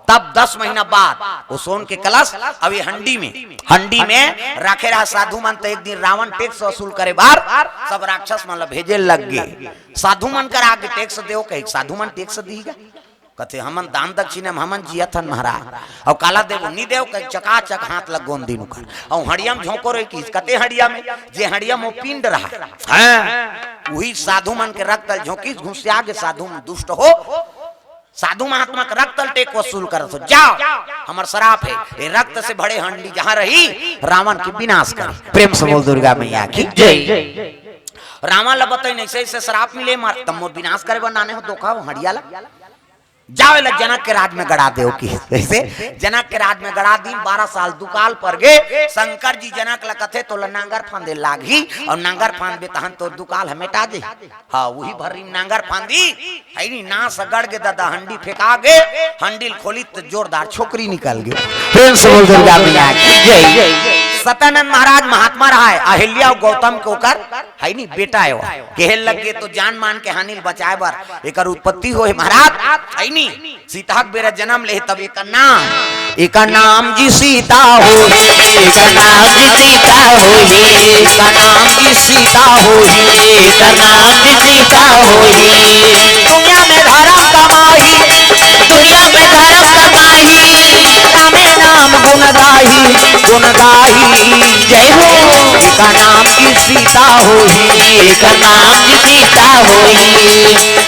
तब दस महीना बाद वो सोन के कलश, अब ये हंडी में, हंडी में राखे रहा साधु मन। त एक दिन रावण टैक्स वसूल करे बर सब राक्षस मन ला भेजे लग गे। साधु मन कर आगे टैक्स देव कहे, साधु मन टैक्स दीगा। कथे, "हमन दान दक्षिणा में हमन जियत हन महाराज, अउ काला देबो, नी देव," कहे, चकाचक हाथ ला गोंदिन ओकर, अउ हंडिया में झोंको रही किस, कते हंडिया में, जे हंडिया में वो पिंड रहा, हाँ, वही साधु मन के रक्त ल झोंकिस, घुसिया गे साधु मन दुष्ट हो, साधु महात्मा के रक्त ल टैक्स वसूल करत हो, जाओ, हमर श्राप हे, ये रक्त से भरे हंडी जहाँ रही, रावण के विनाश करे। प्रेम से बोल दुर्गा मैया की जय। रावण ला बताइन, ऐसे ऐसे श्राप मिले मार, तब मोर विनाश करे बर नाने हो, धोखा हो हंडिया ला, जाओ एला जनक के राज में गड़ा देव कि। जैसे जनक के राज में गड़ा दिन, बारह साल दुकाल पर गे। शंकर जी जनक ला कथे, "तोला नांगर फांदे लागही, अउ नांगर फांदबे तहन तोर दुकाल ह मेटा दे।" हाँ, वही भर्री नांगर फांदी, है नी, नास गड़ गे ददा, हंडी फेंका गे, हंडी ल खोली त जोरदार छोकरी निकल गे। प्रेम से बोल दुर्गा मैया की जय। सतानंद महाराज महात्मा रहा है, अहिल्या अउ गौतम के ओकर, है नी, बेटा है वो। कहे लग गे, "तो जान मान के हानि ल बचाए बर एकर उत्पत्ति होहे महाराज, है नी?" सीता के बेरा जन्म ले तब एकर नाम, एकर नाम जी सीता होही, एकर नाम जी सीता होही, एकर नाम जी सीता होही, एकर नाम जी सीता होही। दुनिया में धर्म कमाही, दुनिया में धर्म कमाही, रामे नाम गुण गाही, गुण गाही। जय हो। एकर नाम जी सीता होही, एकर नाम जी सीता होही।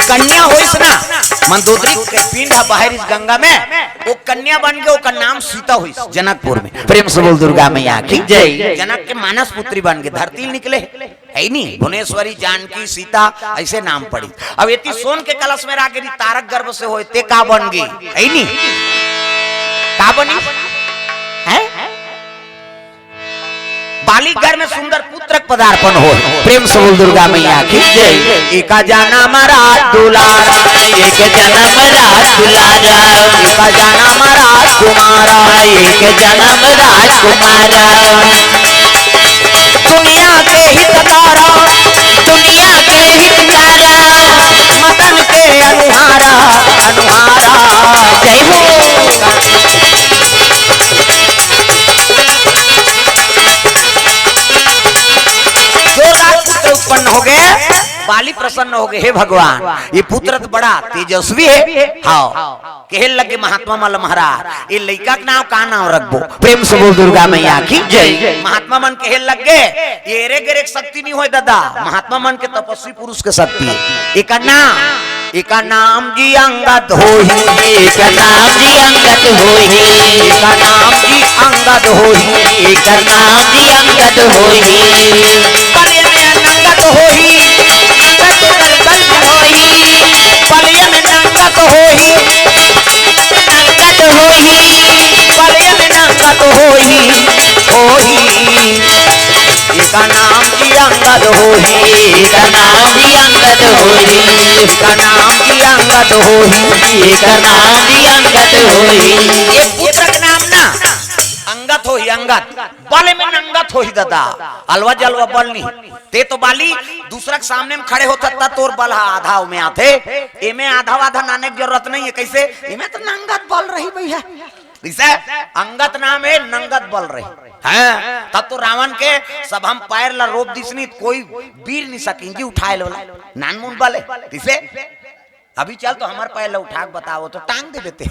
कन्या होइस ना, मंदोदरी के पिंड ह बाहर इस गंगा में, वो कन्या बन के ओकर नाम सीता होइस जनकपुर में। प्रेम से बोल दुर्गा मैया की जय। जनक के मानस पुत्री बन के धरती निकले, है नी? भुवनेश्वरी, जानकी, सीता, ऐसे नाम पड़ी। अब एती सोन के कलश में राखे री, तारक गर्भ से होए, ते का बन गे, है नी? का बनी? हैं? बाली घर में सुंदर पुत्र के पदार्पण हो। प्रेम से बोल दुर्गा मैया की जय। एका जन्म राज दुलारा, एक जन्म राज दुलारा, एका जन्म राजकुमारा, एक जन्म राजकुमारा। दुनिया के हितकारा, दुनिया के हितकारा, मदन के अनुहारा, अनुहारा। जय हो। जो राजपुत्र उत्पन्न हो गए, बाली प्रसन्न हो गए, "हे भगवान, ये पुत्र तो बड़ा तेजस्वी है।" हाँ, कहे लगे महात्मा मन ल, "महाराज, ये लइका के नाम का नाम रखबो?" प्रेम से बोल दुर्गा मैया की जय। महात्मा मन कहे लग गे, "ये एरे गेरे के शक्ति नहीं होय दादा, महात्मा मन के तपस्वी पुरुष के शक्ति है।" एकर नाम, एकर नाम जी अंगद होही, एकर नाम जी अंगद होही, एकर नाम जी अंगद होही, एकर नाम जी अंगद होही। बले में अंगद होही, अंगद बल बल होही, बले में अंगद होही, अंगद होही, बले में अंगद होही, होही। एकर नाम जी अंगद होही, एकर नाम जी अंगद होही, एकर नाम जी अंगद होही, एकर नाम जी अंगद होही। ये पुत्र के नाम ना अंगद होही, अंगद। बल में नंगत होही दादा, अलवा जलवा बल नहीं। ते तो बाली दूसरा के सामने में खड़े होता, त तोर बल हा आधा में आथे। एमे आधा आधा नाने के जरूरत नहीं है। कैसे? एमे तो नंगत बल रही भैया। इसे अंगत नाम है, नंगत बल रही। हैं? तब तो रावण के सभा म पैर ला रोप दिसनी, कोई बीर नहीं सकिन जी उठाए लोला। नानमुन बल है। किसे? अभी चल तो हमर पैर ला उठा के बताओ, तो टांग दे देते।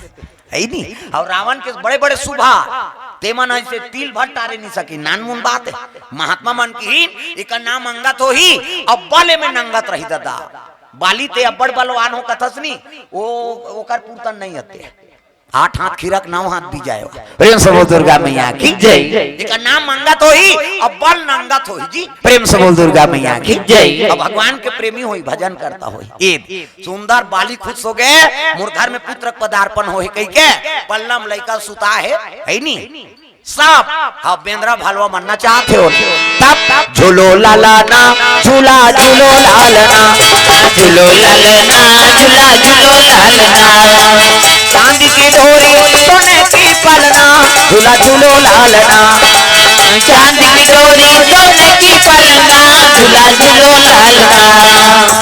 है ही नहीं। और रावण के बड़े बड़े सुभा, ते मन ऐसे तिल भर टारे नहीं सकिन। नानमुन बात है। महात्मा मन किहिन, एकर नाम अंगत होही, अब बल में नंगत रही दादा। बाली ते अब्बड़ बलवान हो कथस नी, वो, ओकर पुरतन नहीं हते। आठ हाथ खीरक, नौ हाथ भी जाए। प्रेम से बोल दुर्गा मैया की जय। एकर नाम अंगत होही, अब बल नंगत होही जी। प्रेम से बोल दुर्गा मैया की जय। अब भगवान के प्रेमी होही, भजन करता होही। ए सुंदर बाली खुश हो गए, मोर घर में पुत्र पदार्पण होही कहि के पलना म लइका सुता है, है नी? सांप, हाँ, बेंदरा भालवा मन नचात हे। तब झूलो लाला ना, झूला झूलो लालना, झूलो लालना, झूला झूलो लालना। चांदी की डोरी सोने की पलना, झूला झूलो लालना। चांदी की डोरी सोने की पलना, झूला झूलो लालना।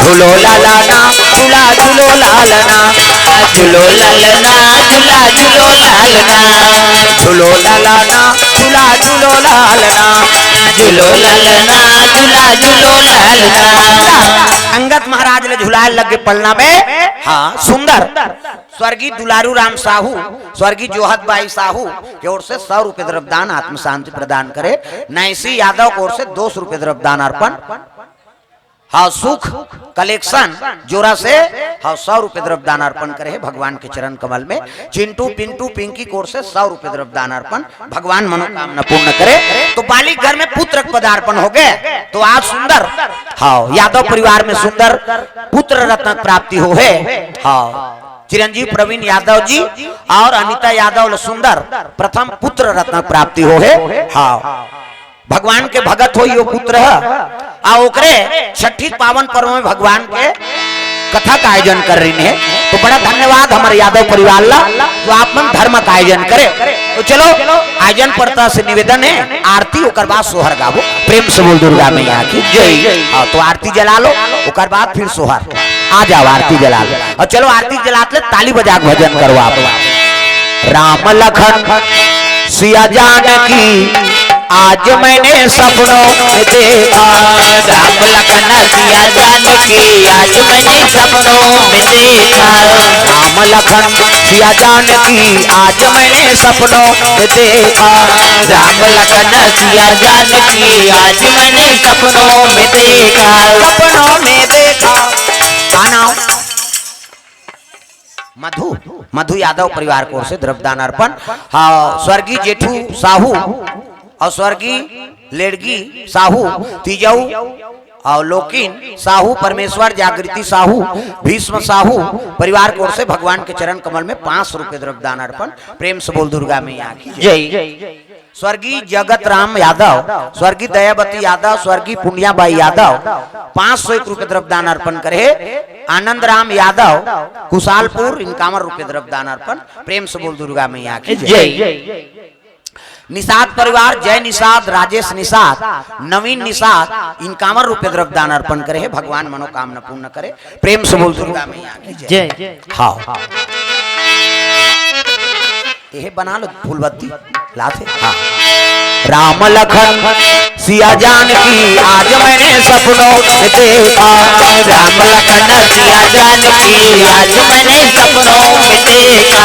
झूलो लालना, झूला झूलो लालना, झूलो लालना, झूला झूलो लालना। झूलो लालना, झूला झूलो लालना, झूलो लालना, झूला झूलो लालना। अंगद महाराज ले झुलाए लगे पलना में। हाँ, सुंदर। स्वर्गीय दुलारू राम साहू, स्वर्गीय जोहत बाई साहू के ओर से सौ रुपए द्रव्यदान आत्म शांति प्रदान करे। नैसी यादव के ओर से दो सौ रुपए द्रव्यदान अर्पण। हाँ, सुख कलेक्शन जोरा से, हाँ, सौ रुपए द्रव्यदान अर्पण करे हे भगवान के चरण कमल में। चिंटू, पिंटू, पिंकी के ओर से सौ रुपए द्रव्यदान अर्पण भगवान मनोकामना पूर्ण करे। तो बालिक घर में पुत्र के पदार्पण हो गए, तो आज सुंदर, हाँ, यादव परिवार में सुंदर पुत्र रत्न प्राप्ति हो हे। हाँ, चिरंजीव प्रवीण यादव जी और अनिता यादव ल सुंदर प्रथम पुत्र रत्न प्राप्ति हो हे। हाँ, भगवान के भगत होई वो पुत्र ह, आ ओकरे छठी पावन पर्व में भगवान के कथा का आयोजन कर रही है। तो बड़ा धन्यवाद हमारे यादव परिवार ला, जो आप मन धर्म का आयोजन करे। तो चलो, आयोजन परता से निवेदन है, आरती ओकर बाद सोहर गाबो। प्रेम से बोल दुर्गा मैया की जय। हाँ, तो आरती जला लो, ओकर बाद फिर सोहर। आ जाओ, आरती जला लो। और चलो, आरती जलात ले ताली बजा के भजन करो आप। राम लखन सिया जानकी, आज मैंने सपनों में देखा। राम लखन सिया जानकी, आज मैंने सपनों में देखा। राम लखन सिया जानकी, आज मैंने सपनों में देखा। राम लखन सिया जानकी, आज मैंने सपनों में देखा। सपनों में देखा। का नाम? मधु, मधु यादव परिवार की ओर से द्रव्यदान अर्पण। हाँ, स्वर्गीय जेठू साहू और स्वर्गीय लेड़गी साहू, तीजऊ और लोकिन साहू, परमेश्वर जागृति साहू, भीष्म साहू परिवार की ओर से भगवान के चरण कमल में पाँच सौ रुपए द्रव्यदान अर्पण। प्रेम से बोल दुर्गा मैया की जय। जय। स्वर्गीय जगत राम यादव, स्वर्गीय दयावती यादव, स्वर्गीय पुनियाबाई यादव पाँच सौ एक रुपए द्रव्यदान अर्पण करे हे। आनंद राम यादव, कुशालपुर, इनकावन रुपए द्रव्यदान अर्पण। प्रेम से बोल दुर्गा मैया की जय। जय। निषाद परिवार, जय निषाद, राजेश निषाद, नवीन निषाद, इनकावन रुपए द्रव्यदान अर्पण करे हे। भगवान मनोकामना पूर्ण करे। प्रेम से बोल दुर्गा मैया की जय। जय। हाँ। एहे बना लो फूलबत्ती, लाथे। हाँ। राम लखन सिया जानकी, आज मैंने सपनों में देखा। राम लखन सिया जानकी, आज मैंने सपनों में देखा।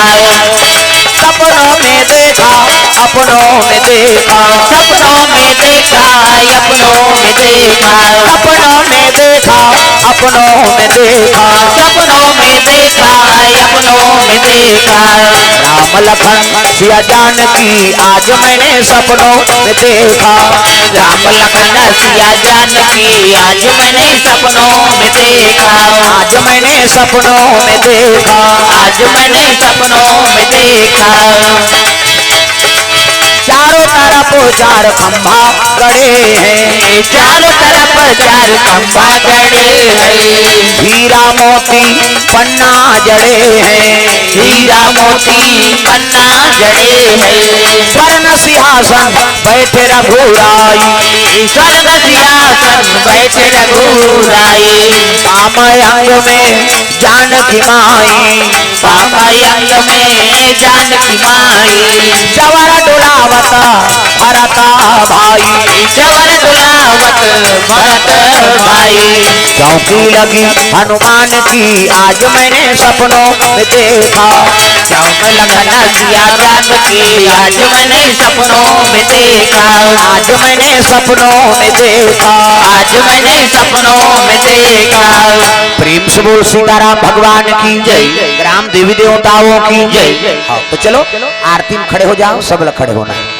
सपनों में देखा, अपनों में देखा। सपनों में देखा, अपनों में देखा। सपनों में देखा, अपनों में देखा। सपनों में देखा, अपनों में देखा। राम लखन सिया जानकी, आज मैंने सपनों में देखा। राम लखन सिया जानकी, आज मैंने सपनों में देखा। आज मैंने सपनों में देखा। आज मैंने सपनों में देखा। चारों तरफ चार खंभा गड़े हैं। चारों तरफ चार खंभा गड़े हैं। हीरा मोती पन्ना जड़े हैं। हीरा मोती पन्ना जड़े हैं। स्वर्ण सिंहासन बैठे रघुराई। स्वर्ण सिंहासन बैठे रघुराई। वाम अंग में जानकी माई। वाम अंग में जानकी माई। जवर डोलावत भरत भाई। जवर डोलावत भरत भाई। चौकी लगी हनुमान की, आज मैंने सपनों में देखा। राम लखन सिया जानकी, आज मैंने सपनों में देखा। आज मैंने सपनों में देखा। आज मैंने सपनों में देखा। प्रेम से बोल सीताराम भगवान की जय। ग्राम देवी देवताओं की जय। हाँ, तो चलो आरती में खड़े हो जाओ, सब लोग खड़े होना है।